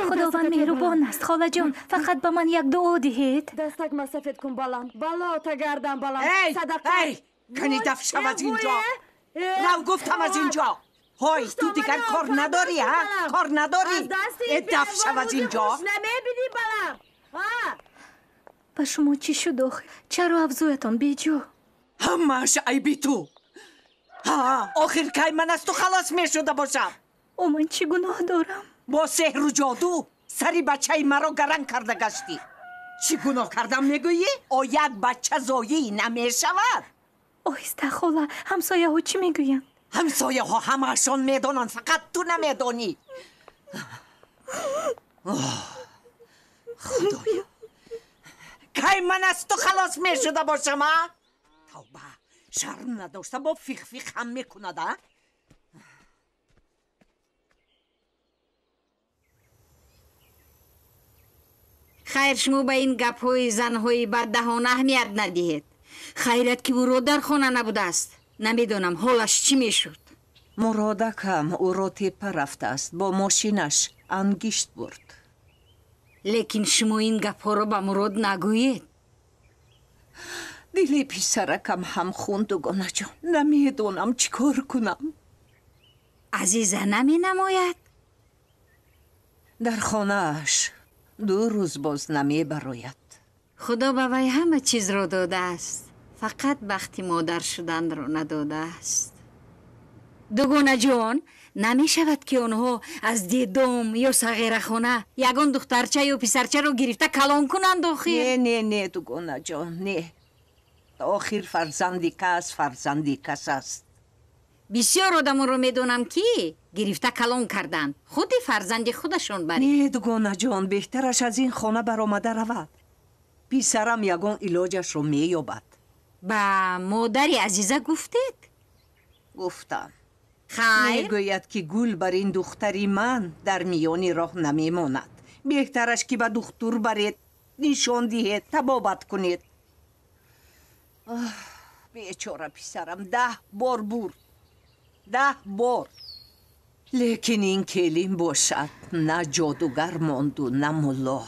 S3: худованд меҳрубон аст, холаҷон, фақат ба ман як дуо диҳед.
S24: Дастак ма сафед кун балам, балота гардам балам.
S4: Садақа. Эй, кани даф шав аз инҷо. Рав гуфтам аз инҷо. Ҳой, ту дигар кор надорӣ, ҳа? Кор надорӣ? Э, даф шав аз инҷо.
S24: Намебинӣ балам.
S3: Ба шумо чӣ шуд охир? Чаро афзоятон беҷо?
S4: Ҳамааш айби ту. Ҳа, охир кай ман аз ту халос мешуда бошам?
S3: О, ман чӣ гуноҳ дорам?
S4: Бо сеҳру ҷоду сари бачаи маро гаранг карда гаштӣ. Чӣ гуноҳ кардам мегӯӣ? О, як бача зоӣ намешавад.
S3: Оҳиста хола, ҳамсояҳо чӣ мегӯянд?
S4: Ҳамсояҳо ҳамаашон медонанд, фақат ту намедонӣ. Худоё, кай ман аз ту халос мешуда бошам, а? Тавба, шарм надошта бо фиқ-фиқ ҳам мекунад, а?
S23: Хайр, шумо ба ин гапҳои занҳои баддаҳон аҳамият надиҳед. Хайрат ки Мурод дар хона набудааст. Намедонам ҳолаш чӣ мешуд.
S9: Муродакам ӯро тепа рафтааст, бо мошинаш ангишт бурд.
S23: Лекин шумо ин гапҳоро ба Мурод нагӯед.
S9: Дили писаракам ҳам хун, дугонаҷон. Намедонам чӣ кор кунам.
S23: Азиза наменамояд?
S9: Дар хонааш 2 рӯз боз намебарояд.
S23: Худо ба вай ҳама чизро додааст, фақат бахти модар шуданро надодааст. Дугонаҷон, намешавад ки онҳо аз дедом ё сағирахона ягон духтарча ё писарчаро гирифта калон кунанд охир?
S9: Не, не, не, дугонаҷон, не. Охир фарзанди кас фарзанди кас аст.
S23: Бисёр одамонро медонам, ки гирифта калон карданд, худи фарзанди худашон баред.
S9: Не, дугонаҷон, беҳтараш аз ин хона баромада равад. Писарам ягон илоҷашро меёбад.
S23: Ба модари Азиза гуфтед?
S9: Гуфтам.
S23: Хайр?
S9: Мегӯяд, ки гул бар ин духтари ман дар миёни роҳ намемонад. Беҳтараш ки ба духтур баред, нишон диҳед, табобат кунед. Бечора писарам 10 бор бурд. 10 бор. Лекин ин келин бошад, на ҷодугар монду, на мулло.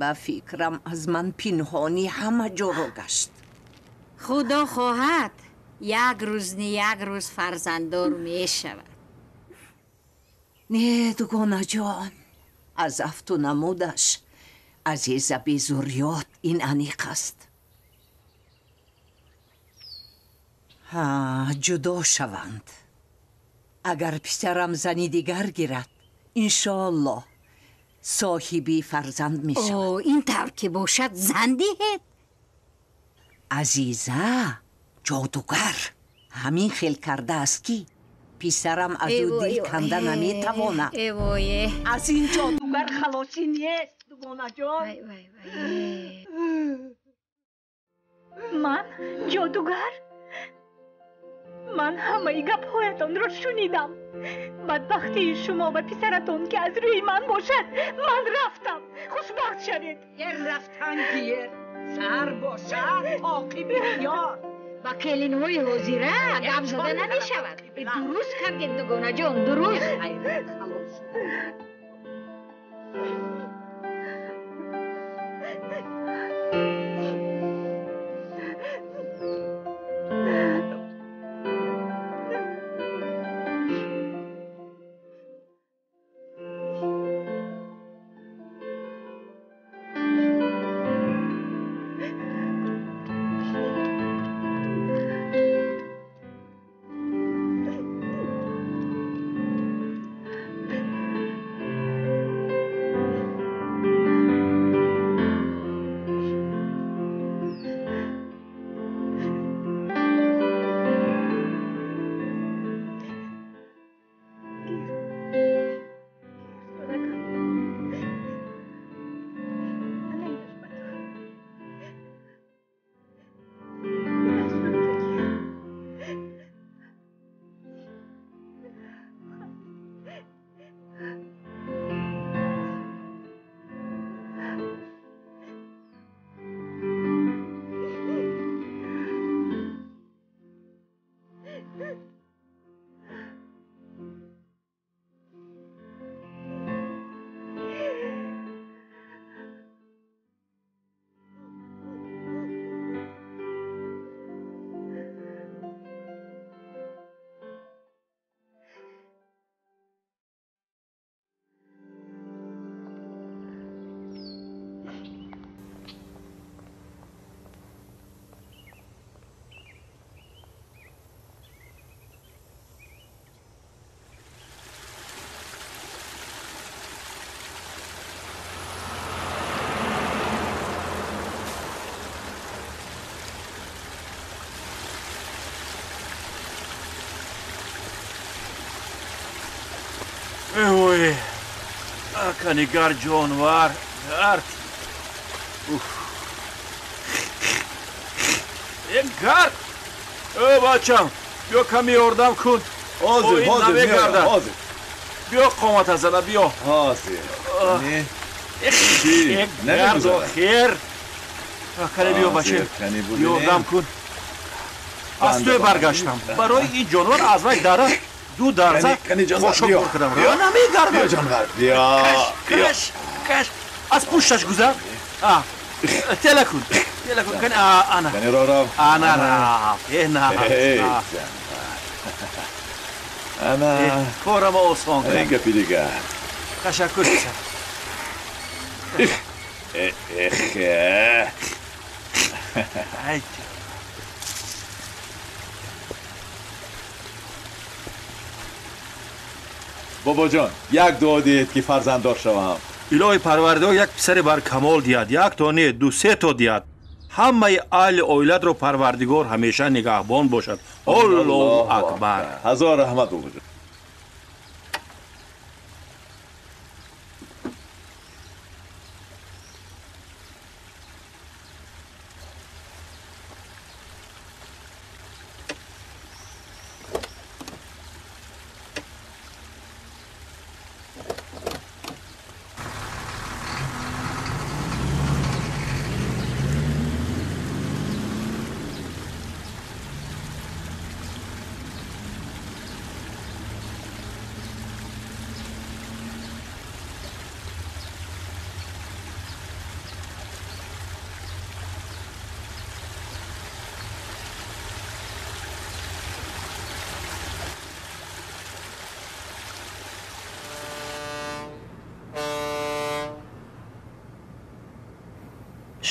S9: Ба фикрам аз ман пинҳонӣ ҳама ҷоро гашт.
S23: Худо хоҳад, як рӯз не як рӯз фарзанддор мешавад.
S9: Не, дугонаҷон, аз афту намудаш Азиза безурёт ин аниқ аст. Ҳа, ҷудо шаванд. Агар писарам зани дигар гирад, иншоаллоҳ соҳиби фарзанд мешавад.
S23: О, ин тавр ки бошад, зан диҳед.
S9: Азиза ҷодугар ҳамин хел кардааст, ки писарам аз ӯ дил канда наметавонад. Аз ин ҷодугар халосӣ нест, дугонаҷон.
S3: Ман ҷодугар? Ман ҳамаи гапҳоятонро шунидам. Бадбахтии шумо ва писаратон ки аз рӯи ман бошад, ман рафтам. Хушбахт шавед.
S9: Ер рафтан гир, сар бошад оқиби ёр.
S23: Ба келинҳои ҳозира гап зада намешавад. Дуруст кардед, дугонаҷон, дуруст.
S5: Ой, аканигар ҷонвар, гард. Уф. Э, гард! Э, бачам, биё каме ёрдам кун.
S8: Ҳозир, ҳозир, меоям, ҳозир.
S5: Биё қомата зада, биё.
S8: Ҳозир. Чӣ?
S5: Гардо хер. Кане биё бача, ёрдам кун. Аз тӯй баргаштам. Барои ин ҷонвар аз вай дара ду дарза хошок пур кардам. Намегардад.
S8: Биё ҷонвар, биё.
S5: Каш, каш. Аз пушташ гузар. Тела кун. Тела кун. Кани ана.
S8: Кани ро рав.
S5: Ана рав. Э на.
S8: Ана.
S5: Корама осон
S8: кард. Ин гапи дигар.
S5: Ташаккур писар.
S8: Эх.
S5: Ай.
S8: Бобоҷон, як дуо диҳед ки фарзанддор шавам.
S5: Илоҳи Парвардигор як писаре бар камол диҳад, як то не, ду се то диҳад. Ҳамаи аҳли оилатро Парвардигор ҳамеша нигаҳбон бошад. Аллоҳу акбар.
S8: Ҳазор раҳмат бобоҷон.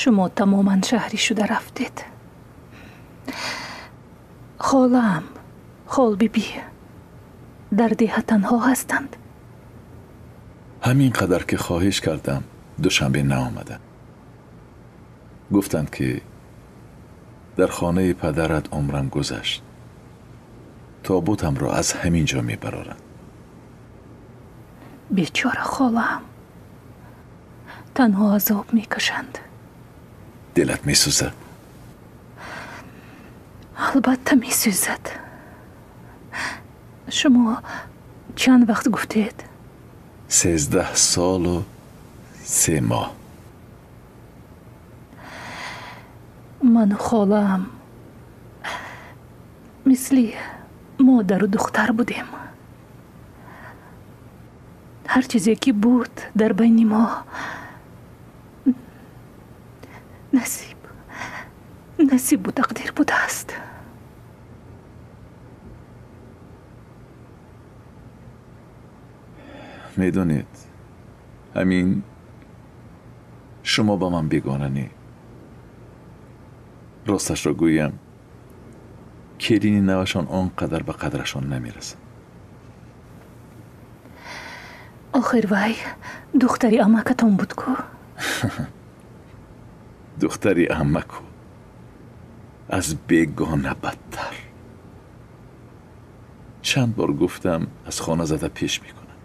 S3: Шумо тамоман шаҳрӣ шуда рафтед. Холаам, Холбибӣ дар деҳа танҳо ҳастанд.
S8: Ҳамин қадар ки хоҳиш кардам, Душанбе наомаданд. Гуфтанд ки дар хонаи падарат умрам гузашт. Тобутамро аз ҳамин ҷо мебароранд.
S3: Бечора холаам танҳо азоб мекашанд.
S8: Дилат месӯзад?
S3: Албатта месӯзад. Шумо чанд вақт гуфтед?
S8: 13 солу 3 моҳ.
S3: Ману холаам мисли модару духтар будем. Ҳар чизе ки буд дар байни мо насибу тақдир будааст.
S8: Медонед, ҳамин шумо ба ман бегона не. Росташро гӯям, келини навашон он қадар ба қадрашон намерасад.
S3: Охир вай духтари амакатон буд ку?
S8: Духтари амаку аз бегона бадтар. Чанд бор гуфтам аз хона зада пеш мекунам,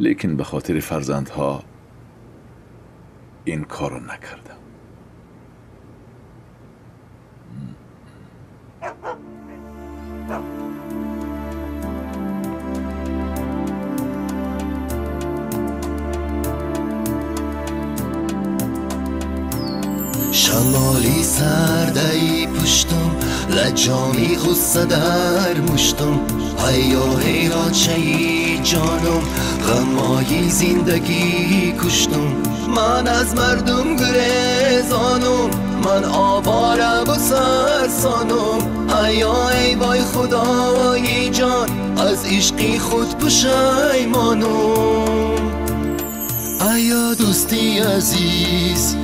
S8: лекин ба хотири фарзандҳо ин корро накардам.
S10: شمالی سردی پشتم، لجانی غصه در مشتم، هیا هیراچه جانم، غمای زندگی کشتم. من از مردم گریزانم، من آواره و سرسانم، هیا ای وای خدای جان، از عشقی خود پشیمانم. ایا دوستی عزیز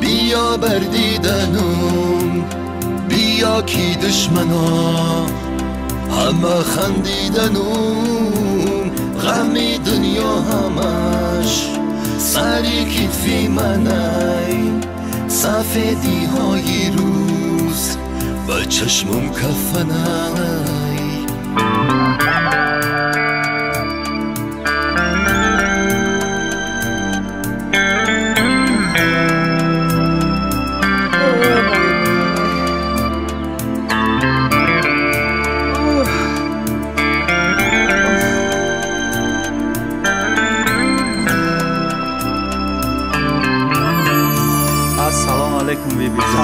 S10: بیا بر دیدنم، بیا کی دشمنا همه خندیدنم، غم دنیا همش سری کتفی منی، سفیدی های روز با چشمم کفنی.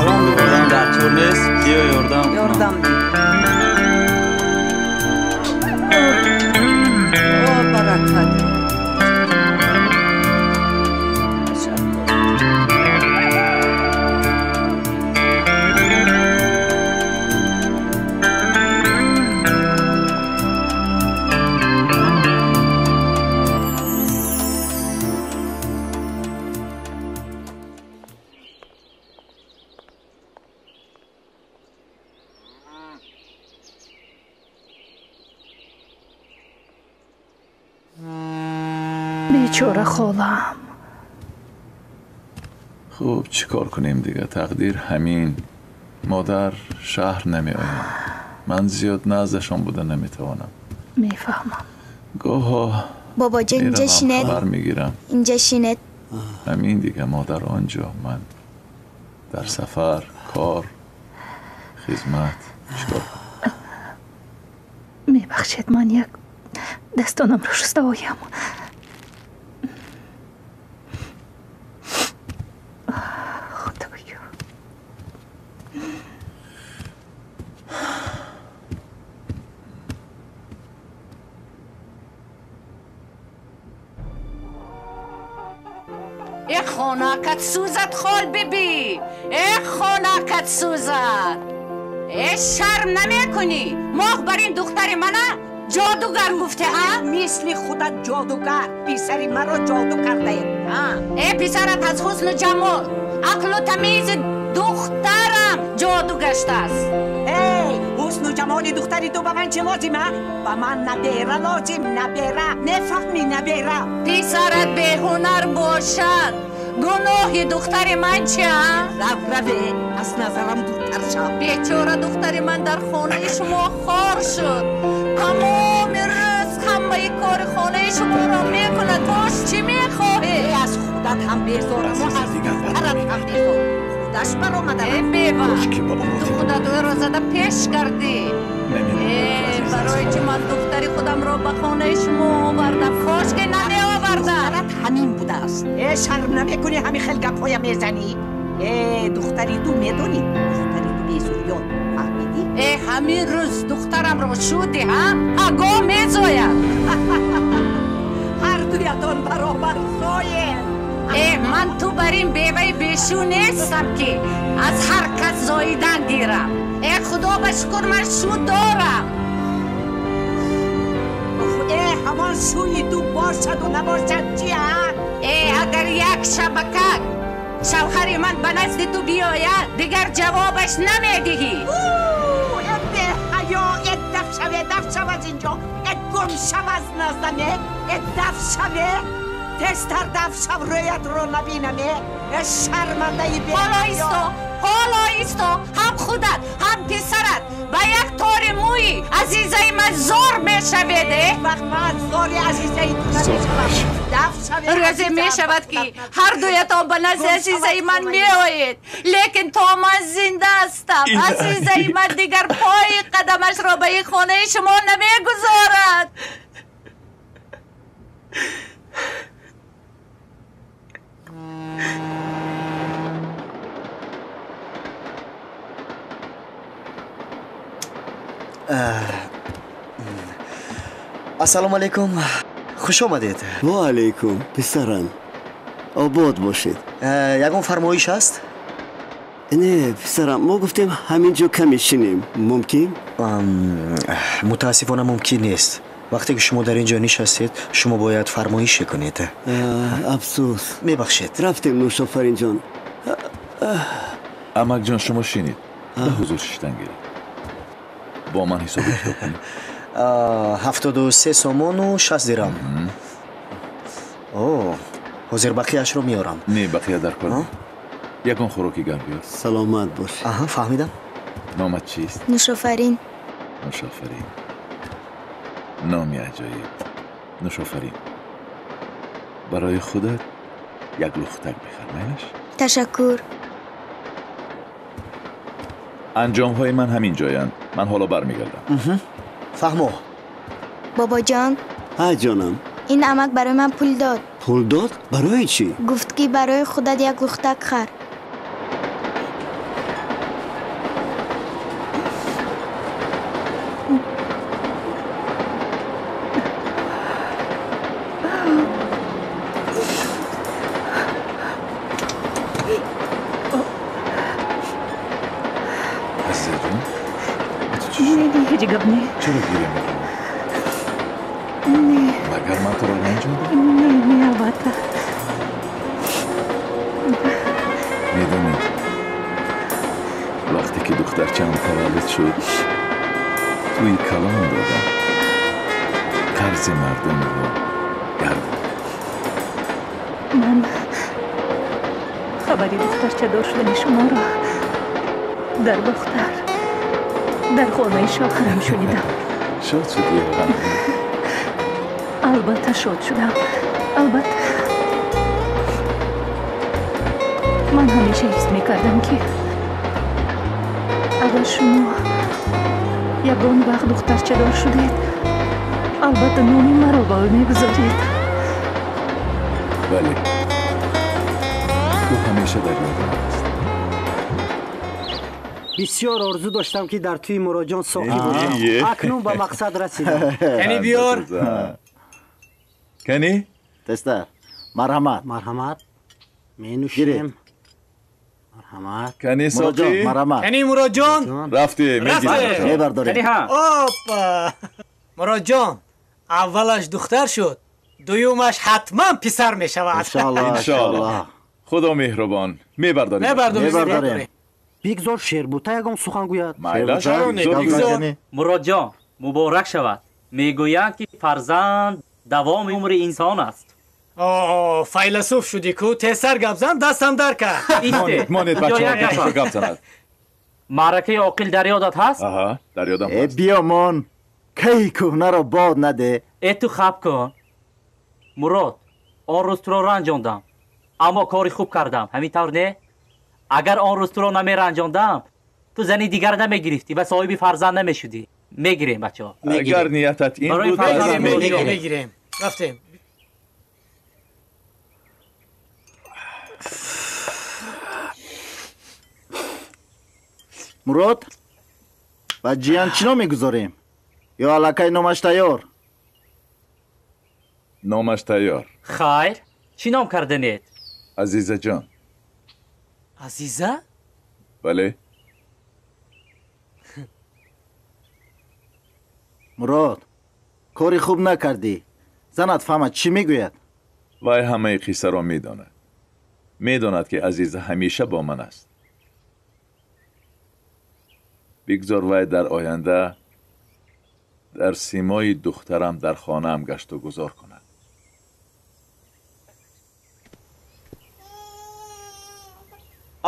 S7: Салом додам дар чор нест, биё ёрдам.
S4: Ёрдам ди. О, баракат.
S3: Бечора холам.
S8: Хуб, чӣ кор кунем дига? Тақдир ҳамин. Модар шаҳр намеояд. Ман зиёд наздашон буда наметавонам.
S3: Мефаҳмам.
S8: Гоҳо
S12: бобоҷон инҷа шинед.
S8: Хабар мегирам.
S12: Инҷа шинед.
S8: Ҳамин дига, модар онҷо, ман дар сафар, кор, хизмат. Чӣ кор кунам?
S3: Мебахшед, ман як дастонамро шуста оям.
S23: خانه‌کت سوزد خال بیبی، ای خانه‌کت سوزد. ای شرم نمیکنی ماه بر این دختر منه جادوگر گفته ها؟
S4: مثل خودت جادوگر، پسر مرا جادو کرده.
S23: ای پسرت از حسن و جمال، عقل و تمیز دخترم جادو گشته است.
S4: ای حسن و جمال دختری تو به من چه لازمه؟ به من نبیره لازم، نبیره. نفهمی نبیره.
S23: پسرت به هنر باشد گناه دختر من چیه؟
S4: رو روه از نظرم دورتر شو.
S23: بیچاره دختر من در خانه شما خار شد. تمام روز همه کار خانه شما را میکند. باش چی میخواهی؟
S4: از خودت هم بیزارم و از دخترت هم بیزار. خودش برآمده.
S23: ای بیوه، تو خودت او را زده پیش کردی. برای چی من دختر خودم را به خانه شما آوردم؟ کاش که نمی آوردم.
S4: دخترت همین بوده است. ای شرم نمیکنی همین خیلی گپ‌های میزنی؟ ای دختری تو میدونی دختری تو بیزوریان، فهمیدی؟
S23: ای همین روز دخترم را شدی ها؟ اگاه میزاید.
S4: هر دویتان برابر زاید.
S23: ای من تو بر این بیوه بیشو نیستم که از هر کس زاییدن گیرم. ای خدا به شکر من شو دارم.
S4: ای همان شوی تو باشد و نباشد چیه؟
S23: ای اگر یک شبکه شوهر من به نزد تو بیاید دیگر جوابش نمیدهی.
S4: ای بی حیا، ای دف شوه، دف شو از اینجا، ای گم شو از نزدم، ای دف شوه، تستر دف شو رویت رو نبینم، ای شرمنده بی حیا.
S23: حالا ایستا، حالا ایستا، هم خودت هم پسرت با یک تار موی عزیزه من زار میشوید.
S4: وقت من زار عزیزه تو نمیشوم.
S23: روزی می شود که هر دویتان به نزد عزیزه من می آیید، لیکن تا من زنده هستم عزیزه من دیگر پای قدمش را به این خانه شما نمیگذارد.
S1: Ассалому алайкум, хуш омадед.
S14: Ва алайкум, писарам. Обод бошед.
S1: Ягон фармоиш ҳаст?
S14: Не, писарам, мо гуфтем ҳамин ҷо каме шинем. Мумкин?
S1: Мутаассифона мумкин нест. Вақте ки шумо дар ин ҷо нишастед, шумо бояд фармоише кунед.
S14: Афсӯс.
S1: Мебахшед.
S14: Рафтем, Нӯшофаринҷон.
S8: Амакҷон, шумо шинед. Ба ҳузур шиштан гиред. Бо ман ҳисоби китоб кунед.
S1: 73 сомону 60 дирам. О, ҳозир бақияшро меорам.
S8: Не, бақия дар кор. Ягон хӯроки гарм биёр.
S14: Саломат бош.
S1: Аҳа, фаҳмидам.
S8: Номат чист?
S12: Нӯшофарин.
S8: Нӯшофарин. Номи аҷоиб. Нӯшофарин. Барои худат як лухтак бихар, майлаш?
S12: Ташаккур.
S8: Анҷомҳои ман ҳамин ҷоянд. Ман ҳоло бармегардам.
S1: Фаҳмо.
S12: Бобоҷон.
S14: Ҳа, ҷонам.
S12: Ин амак барои ман пул дод.
S14: Пул дод? Барои чӣ?
S12: Гуфт ки барои худат як лухтак хар.
S3: Ҳеҷ гап не.
S8: Чаро гиря мекунӣ?
S3: Не.
S8: Магар ман туро ранҷондам?
S3: Не, не, албатта.
S8: Медонӣ, вақте ки духтарчаам таваллуд шуд, тӯи калон додам. Қарзи мардумро гардондам.
S3: Ман хабари духтарчадор шудани шуморо дар Бохтар, дар хонаи шавҳарам шунидам.
S8: Шод шудӣ?
S3: Албатта шод шудам. Албатта. Ман ҳамеша ҳис мекардам, ки агар шумо ягон вақт духтарчадор шудед, албатта номи маро ба ӯ мегузоред.
S8: Бале, ту ҳамеша дар ёдам аст.
S14: Бисёр орзу доштам, ки дар тӯи Муроҷон соқӣ бошам. Акнун ба мақсад расидам.
S6: Кани биёр.
S8: Кани?
S15: Тезтар. Марҳамат.
S14: Марҳамат. Менӯшем. Марҳамат.
S8: Кани соқӣ?
S15: Марҳамат.
S6: Кани Муроҷон?
S8: Рафтем, мегирем.
S15: Мебардорем.
S6: Опа! Муроҷон, аввалаш духтар шуд, дуюмаш ҳатман писар мешавад.
S15: Иншоаллоҳ.
S8: Иншоаллоҳ. Худо меҳрубон. Мебардорем.
S6: Мебардорем.
S14: Бигзор Шербута ягон сухан гӯяд.
S7: Муроҷон, муборак шавад. Мегӯянд, ки фарзанд давоми умри инсон аст.
S6: О, файласуф шудӣ ку, тезтар гап зан, дастам дар кард.
S8: Монед, бачаҳо, гап занад.
S7: Маъракаи оқил дар ёдат ҳаст?
S8: Аҳа, дар ёдам
S15: ҳаст. Э, биё мон, кайи кӯҳнаро бод наде.
S7: Э, ту хаб кун. Мурод, он рӯз туро ранҷондам, аммо кори хуб кардам, ҳамин тавр не? Агар он рӯз туро намеранҷондам, ту зани дигар намегирифтӣ ва соҳиби фарзанд намешудӣ. Мегирем, бачаҳо.
S8: Агар ниятат ин буд,
S6: мегирем. Рафтем.
S15: Мурод, ба ҷиян чӣ ном мегузорем? Ё аллакай номаш тайёр?
S8: Номаш тайёр.
S7: Хайр, чӣ ном карданед?
S8: Азизаҷон.
S6: Азиза?
S8: Бале.
S15: Мурод, кори хуб накардӣ. Занат фаҳмад, чӣ мегӯяд?
S8: Вай ҳамаи қиссаро медонад. Медонад, ки Азиза ҳамеша бо ман аст. Бигзор вай дар оянда дар симои духтарам дар хонаам гашту гузор кунад.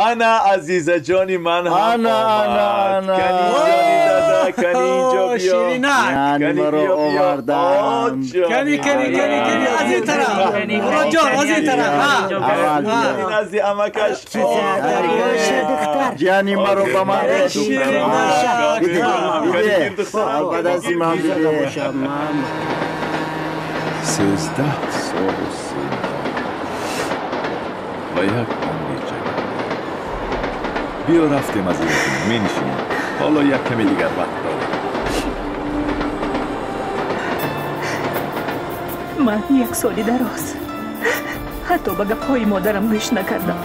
S8: Ана Азизаҷони ман ҳам омад. Кани ҷони дада, кани инҷо биё.
S15: Яъне маро оварданд.
S6: Кани, кани, кани, кани, аз ин тараф. Муроҷон, аз ин тараф.
S8: Назди амакаш.
S15: Ҷани маро ба ман дод. Ба дасти ман биде.
S8: 13 солу 3 моҳ ва як умри ҷавон. Биё рафтем, азизҷон, менишинем. Ҳоло як каме дигар вақт дорем.
S3: Ман як соли дароз ҳатто ба гапҳои модарам гӯш накардам.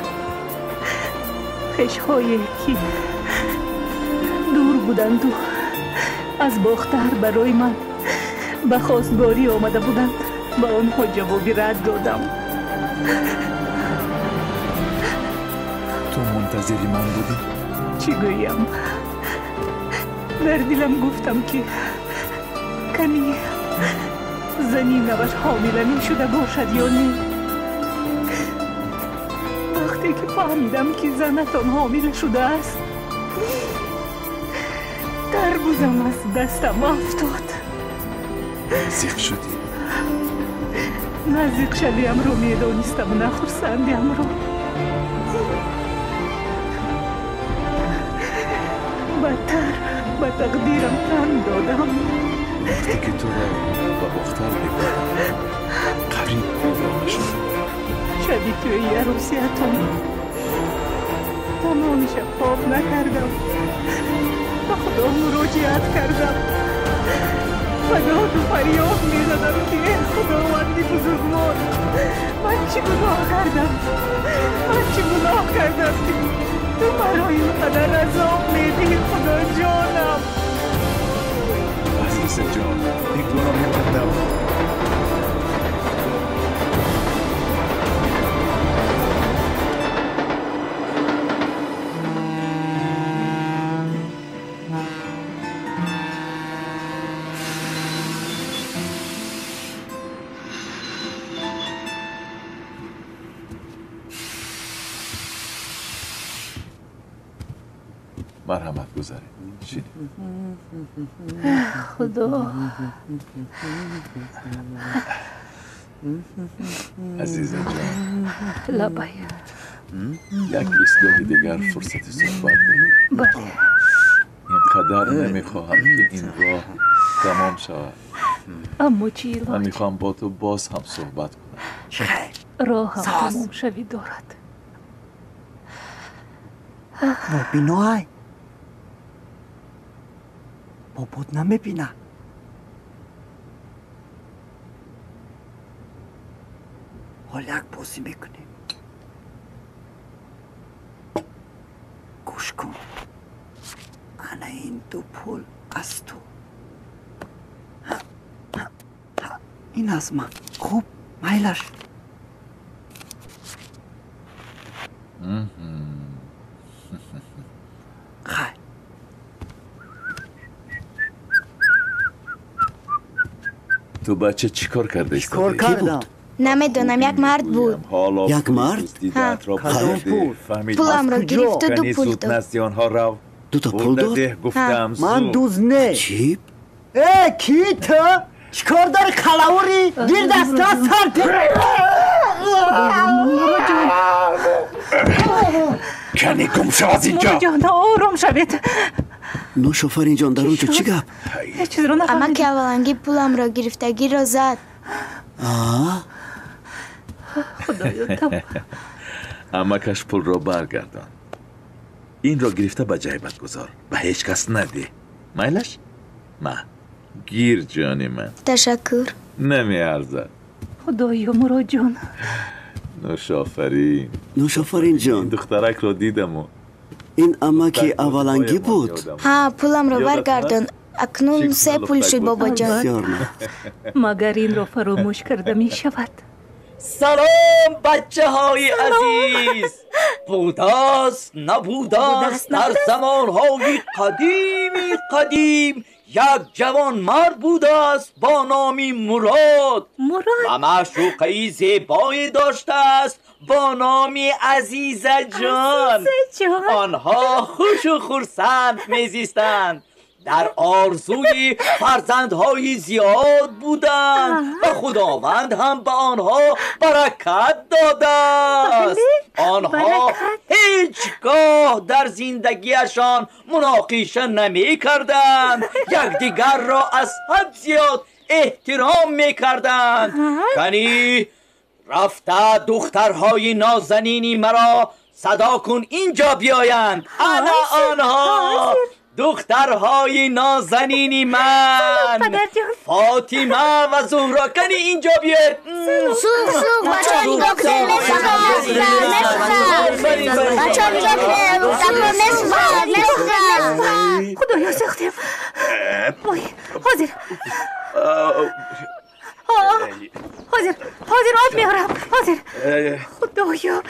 S3: Хешҳое ки дур буданду аз Бохтар барои ман ба хостгорӣ омада буданд, ба онҳо ҷавоби рад додам.
S8: Ту мунтазири ман будӣ?
S3: Чӣ гӯям? Дар дилам гуфтам, ки кани зани наваш ҳомила мешуда бошад ё не. Вақте ки фаҳмидам, ки занатон ҳомила шудааст, тарбузам аз дастам афтод.
S8: Зиқ шудӣ?
S3: На зиқшавиамро медонистаму на хурсандиамро. Бадтар ба тақдирам тан додам.
S8: Вақте ки туро ба Бохтар мебурдам, қариб девона шудам.
S3: Шаби тӯи арӯсиятон тамоми шаб хоб накардам. Ба Худо муроҷиат кардам. Ба доду фарёд мезадам, ки э Худованди бузургвор, ман чӣ гуноҳ кардам? Ман чӣ гуноҳ кардам, ки ту маро ин қадар азоб медиҳӣ, Худоҷонам?
S8: عزیز جان، این گناه من نبود. مرحمت گذارید. شینید.
S3: خدا
S8: عزیز جان،
S3: لبای
S8: یک ایستگاه دیگر فرصت صحبت داریم.
S3: بله.
S8: اینقدر نمیخواهم که این راه تمام شود.
S3: اما چی؟
S8: من میخواهم با تو باز هم صحبت کنم.
S3: راه هم تمام شوی دارد.
S4: نابینای بابات نمیبینه. حالا یک بازی میکنیم. گوش کن، انا این دو پول از تو، این از من. خوب میلش. خیر.
S8: تو بچه چیکار کرده؟
S4: چیکار کردم؟
S12: نمیدونم، یک مرد بود.
S14: یک مرد؟
S12: پولم را گرفت و دو پول داد.
S8: نزد آنها رو.
S14: دو تا پول داد؟
S8: گفتم
S4: من دوز نه.
S14: چی؟
S4: ای کی تو؟ چیکار داری خلاوری؟ گیر دستا سر.
S8: کنی گم شو از اینجا.
S3: جان آرام شوید.
S14: نوشافرین جان، در اونجا چی گپ؟
S12: اما که اولانگی پولم را گرفتگی را زد.
S3: خدایا.
S8: امکش پول را برگردان. این را گرفته به جیبت گذار، به هیچ کس نده. میلش؟ ما گیر جانی من.
S12: تشکر.
S8: نمیارزد.
S3: خدایا مراد جان.
S8: نوشافرین.
S14: نوشافرین جان،
S8: این دخترک را دیدم و
S14: این امکی اولانگی بود.
S12: ها، پولم را برگردان. اکنون سه پول شد بابا جان.
S3: مگر این را فراموش کرده می شود؟
S2: سلام بچه های عزیز. بوداست نبوداست، در زمانهای قدیمی قدیم یک جوان مرد بوداست با نامی مراد و معشوقه زیبایی داشته است با نام عزیزه جان. آنها خوش و خرسند میزیستند، در آرزوی فرزندهای زیاد بودند و خداوند هم به آنها برکت داده است. آنها هیچگاه در زندگیشان مناقشه نمی کردند، یکدیگر را از حد زیاد احترام می کردند. کنی رفته دخترهای نازنینی مرا صدا کن اینجا بیایند. انا آنها دخترهای نازنینی من، فاطمه و زهرا، کنی اینجا بیاید.
S12: سوق سوق بچه ها نگاه کنید، بچه ها نگاه کنید، میسوزد.
S3: خدایا سختیم. وای حاضر حاضر حاضر آب میارم. حاضر. خدایا.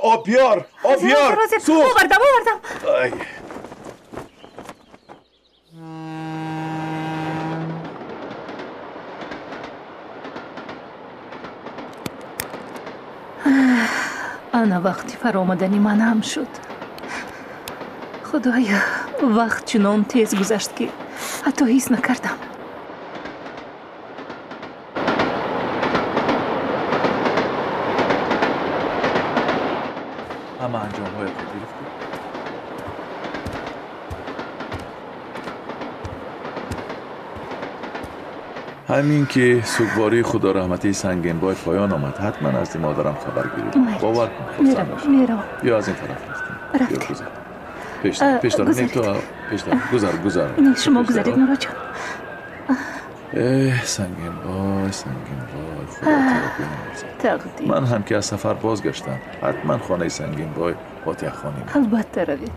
S8: آب بیار، آب بیار.
S3: آوردم آوردم. ана вақти фаромадани ман ҳам шуд. Худоя, вақт чунон тез гузашт, ки ҳатто ҳис накардам.
S8: ҳама анҷомҳоятро гирифтӣ? ҳамин ки сӯгвории худораҳматии Сангинбой поён омад, ҳатман аз модарам хабар гирифт. Бовар кун, хурсанд мешавам. Биё аз ин тараф рафтем.
S3: Рафтем.
S8: Пештар, не то пештар. Гузар, гузар.
S3: Не, шумо гузаред, Муроҷон.
S8: Эҳ, Сангинбой, Сангинбой, худо туро биёмурзад.
S3: Тақдир.
S8: Ман ҳам ки аз сафар бозгаштам, ҳатман хонаи Сангинбой фотиҳахонӣ.
S3: Албатта равед.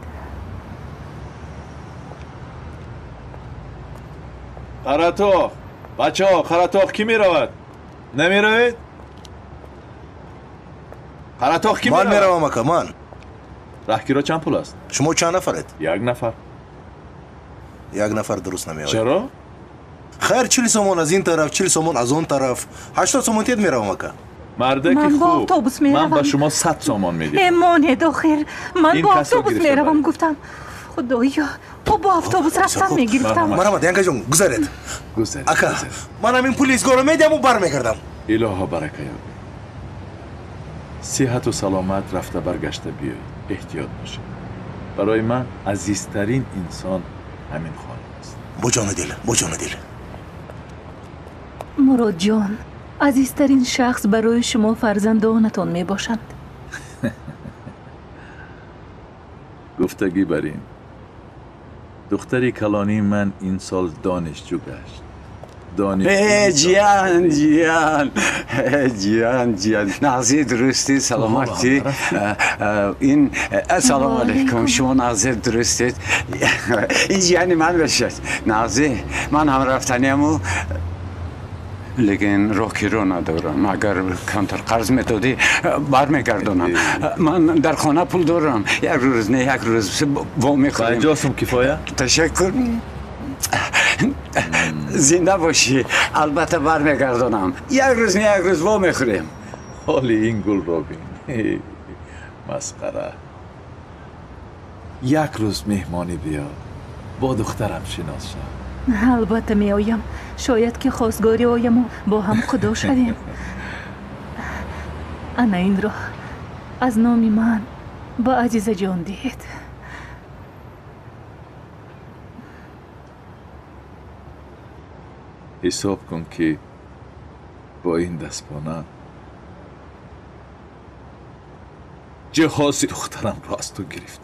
S8: Қаратоғ, бачаҳо, Қаратоғ кӣ меравад? Намеравед? Қаратоғ кӣ меравад?
S13: Ман меравам, ака, ман.
S8: Раҳкиро чанд пул аст?
S13: Шумо чанд нафаред?
S8: Як нафар.
S13: Як нафар дуруст намеояд.
S8: Чаро?
S13: Хайр, 40 сомон аз ин тараф, 40 сомон аз он тараф. 80 сомон тед меравам, ака.
S8: Мардаки хуб, ман ба шумо 100 сомон медиҳам.
S3: Монед, охир. Ман бо автобус меравам, гуфтам. Худоё, то бо автобус рафтам мегирифтам.
S13: Марҳамат, янгаҷон, гузаред.
S8: Гузаред.
S13: Ака, ман ҳамин пули изгорро медиҳаму бармегардам.
S8: Илоҳо барака ёбед. Сиҳату саломат рафта баргашта биёед. Эҳтиёт бошед. Барои ман азизтарин инсон ҳамин хонум аст.
S13: Бо ҷону дил, бо ҷону дил.
S3: Муродҷон, азизтарин шахс барои шумо фарзандонатон мебошанд.
S8: Гуфтагӣ бар ин, духтари калонии ман ин сол донишҷӯ гашт.
S19: Ҷиян, ҷиян, ҷиян, ҷиян, нағзи дурустӣ, саломатӣ. Ин ассалому алайкум, шумо нағзи дурустед. Ин ҷияни ман бошад. Нағзи, ман ҳам рафтанияму, лекин роҳкиро надорам. Агар камтар қарз медодӣ, бармегардонам. Ман дар хона пул дорам. Як рӯз не, як рӯз во мехӯрем.
S8: 50 сум кифоя?
S19: Ташаккур. Зинда бошӣ, албатта бармегардонам. Як рӯз не, як рӯз во мехӯрем.
S8: Ҳоли ин гулро бин. Масхара. Як рӯз меҳмонӣ биё, бо духтарам шинос шав.
S3: Албатта меоям. Шояд ки хостгорӣ ояму бо ҳам худо шавем. Ана инро аз номи ман ба Азизаҷон диҳед.
S8: Ҳисоб кун, ки бо ин дастпона ҷиҳози духтарамро аз ту гирифт.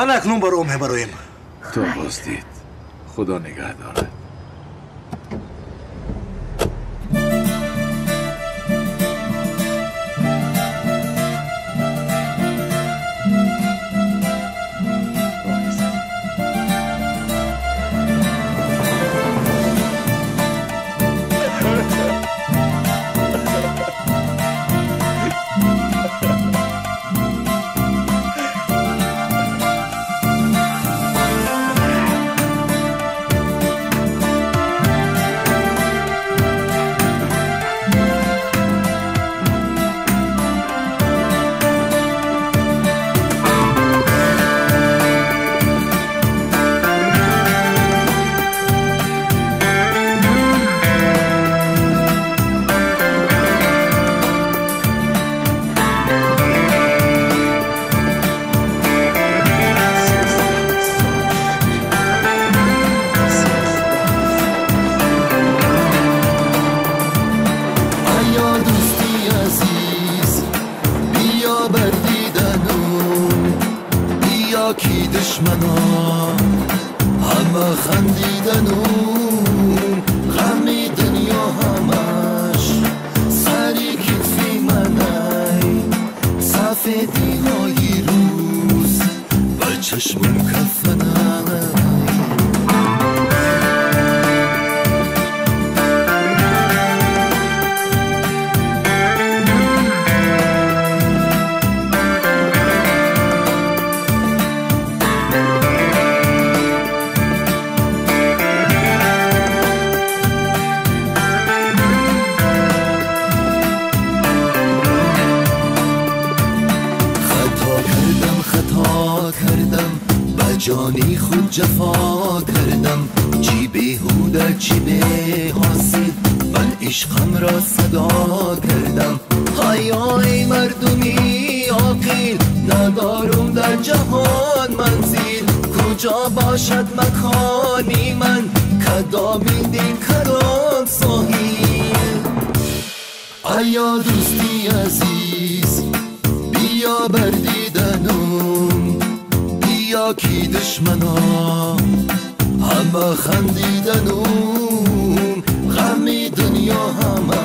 S13: Ана акнун ба роҳ мебароем.
S8: То боздид, Худо нигаҳ дорад.
S10: جانی خود جفا کردم، چی بیهوده چی بی‌حاصل، من عشقم را صدا کردم. های مردمی عاقل، ندارم در جهان منزل، کجا باشد مکانی من، کدام دل کدام ساحل. آیا دوستی عزیز بیا بر دیدنم، بیا کی دشمنا همه خندیدنم، غم دنیا همه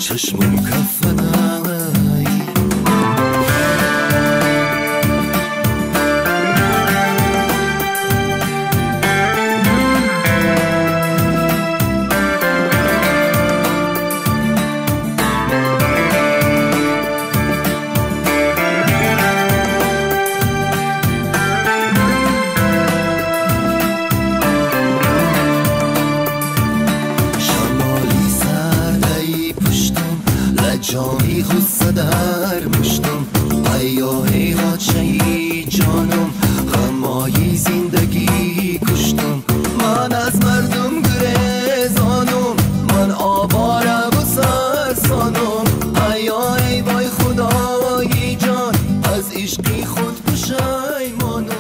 S10: چشمم کفنای. جامی غصه در مشتم، ایا ای غاچه جانم، غمای زندگی کشتم. من از مردم گریزانم، من آواره و سرسانم، ایا ای وای خدای جان، از عشقی خود پشیمانم.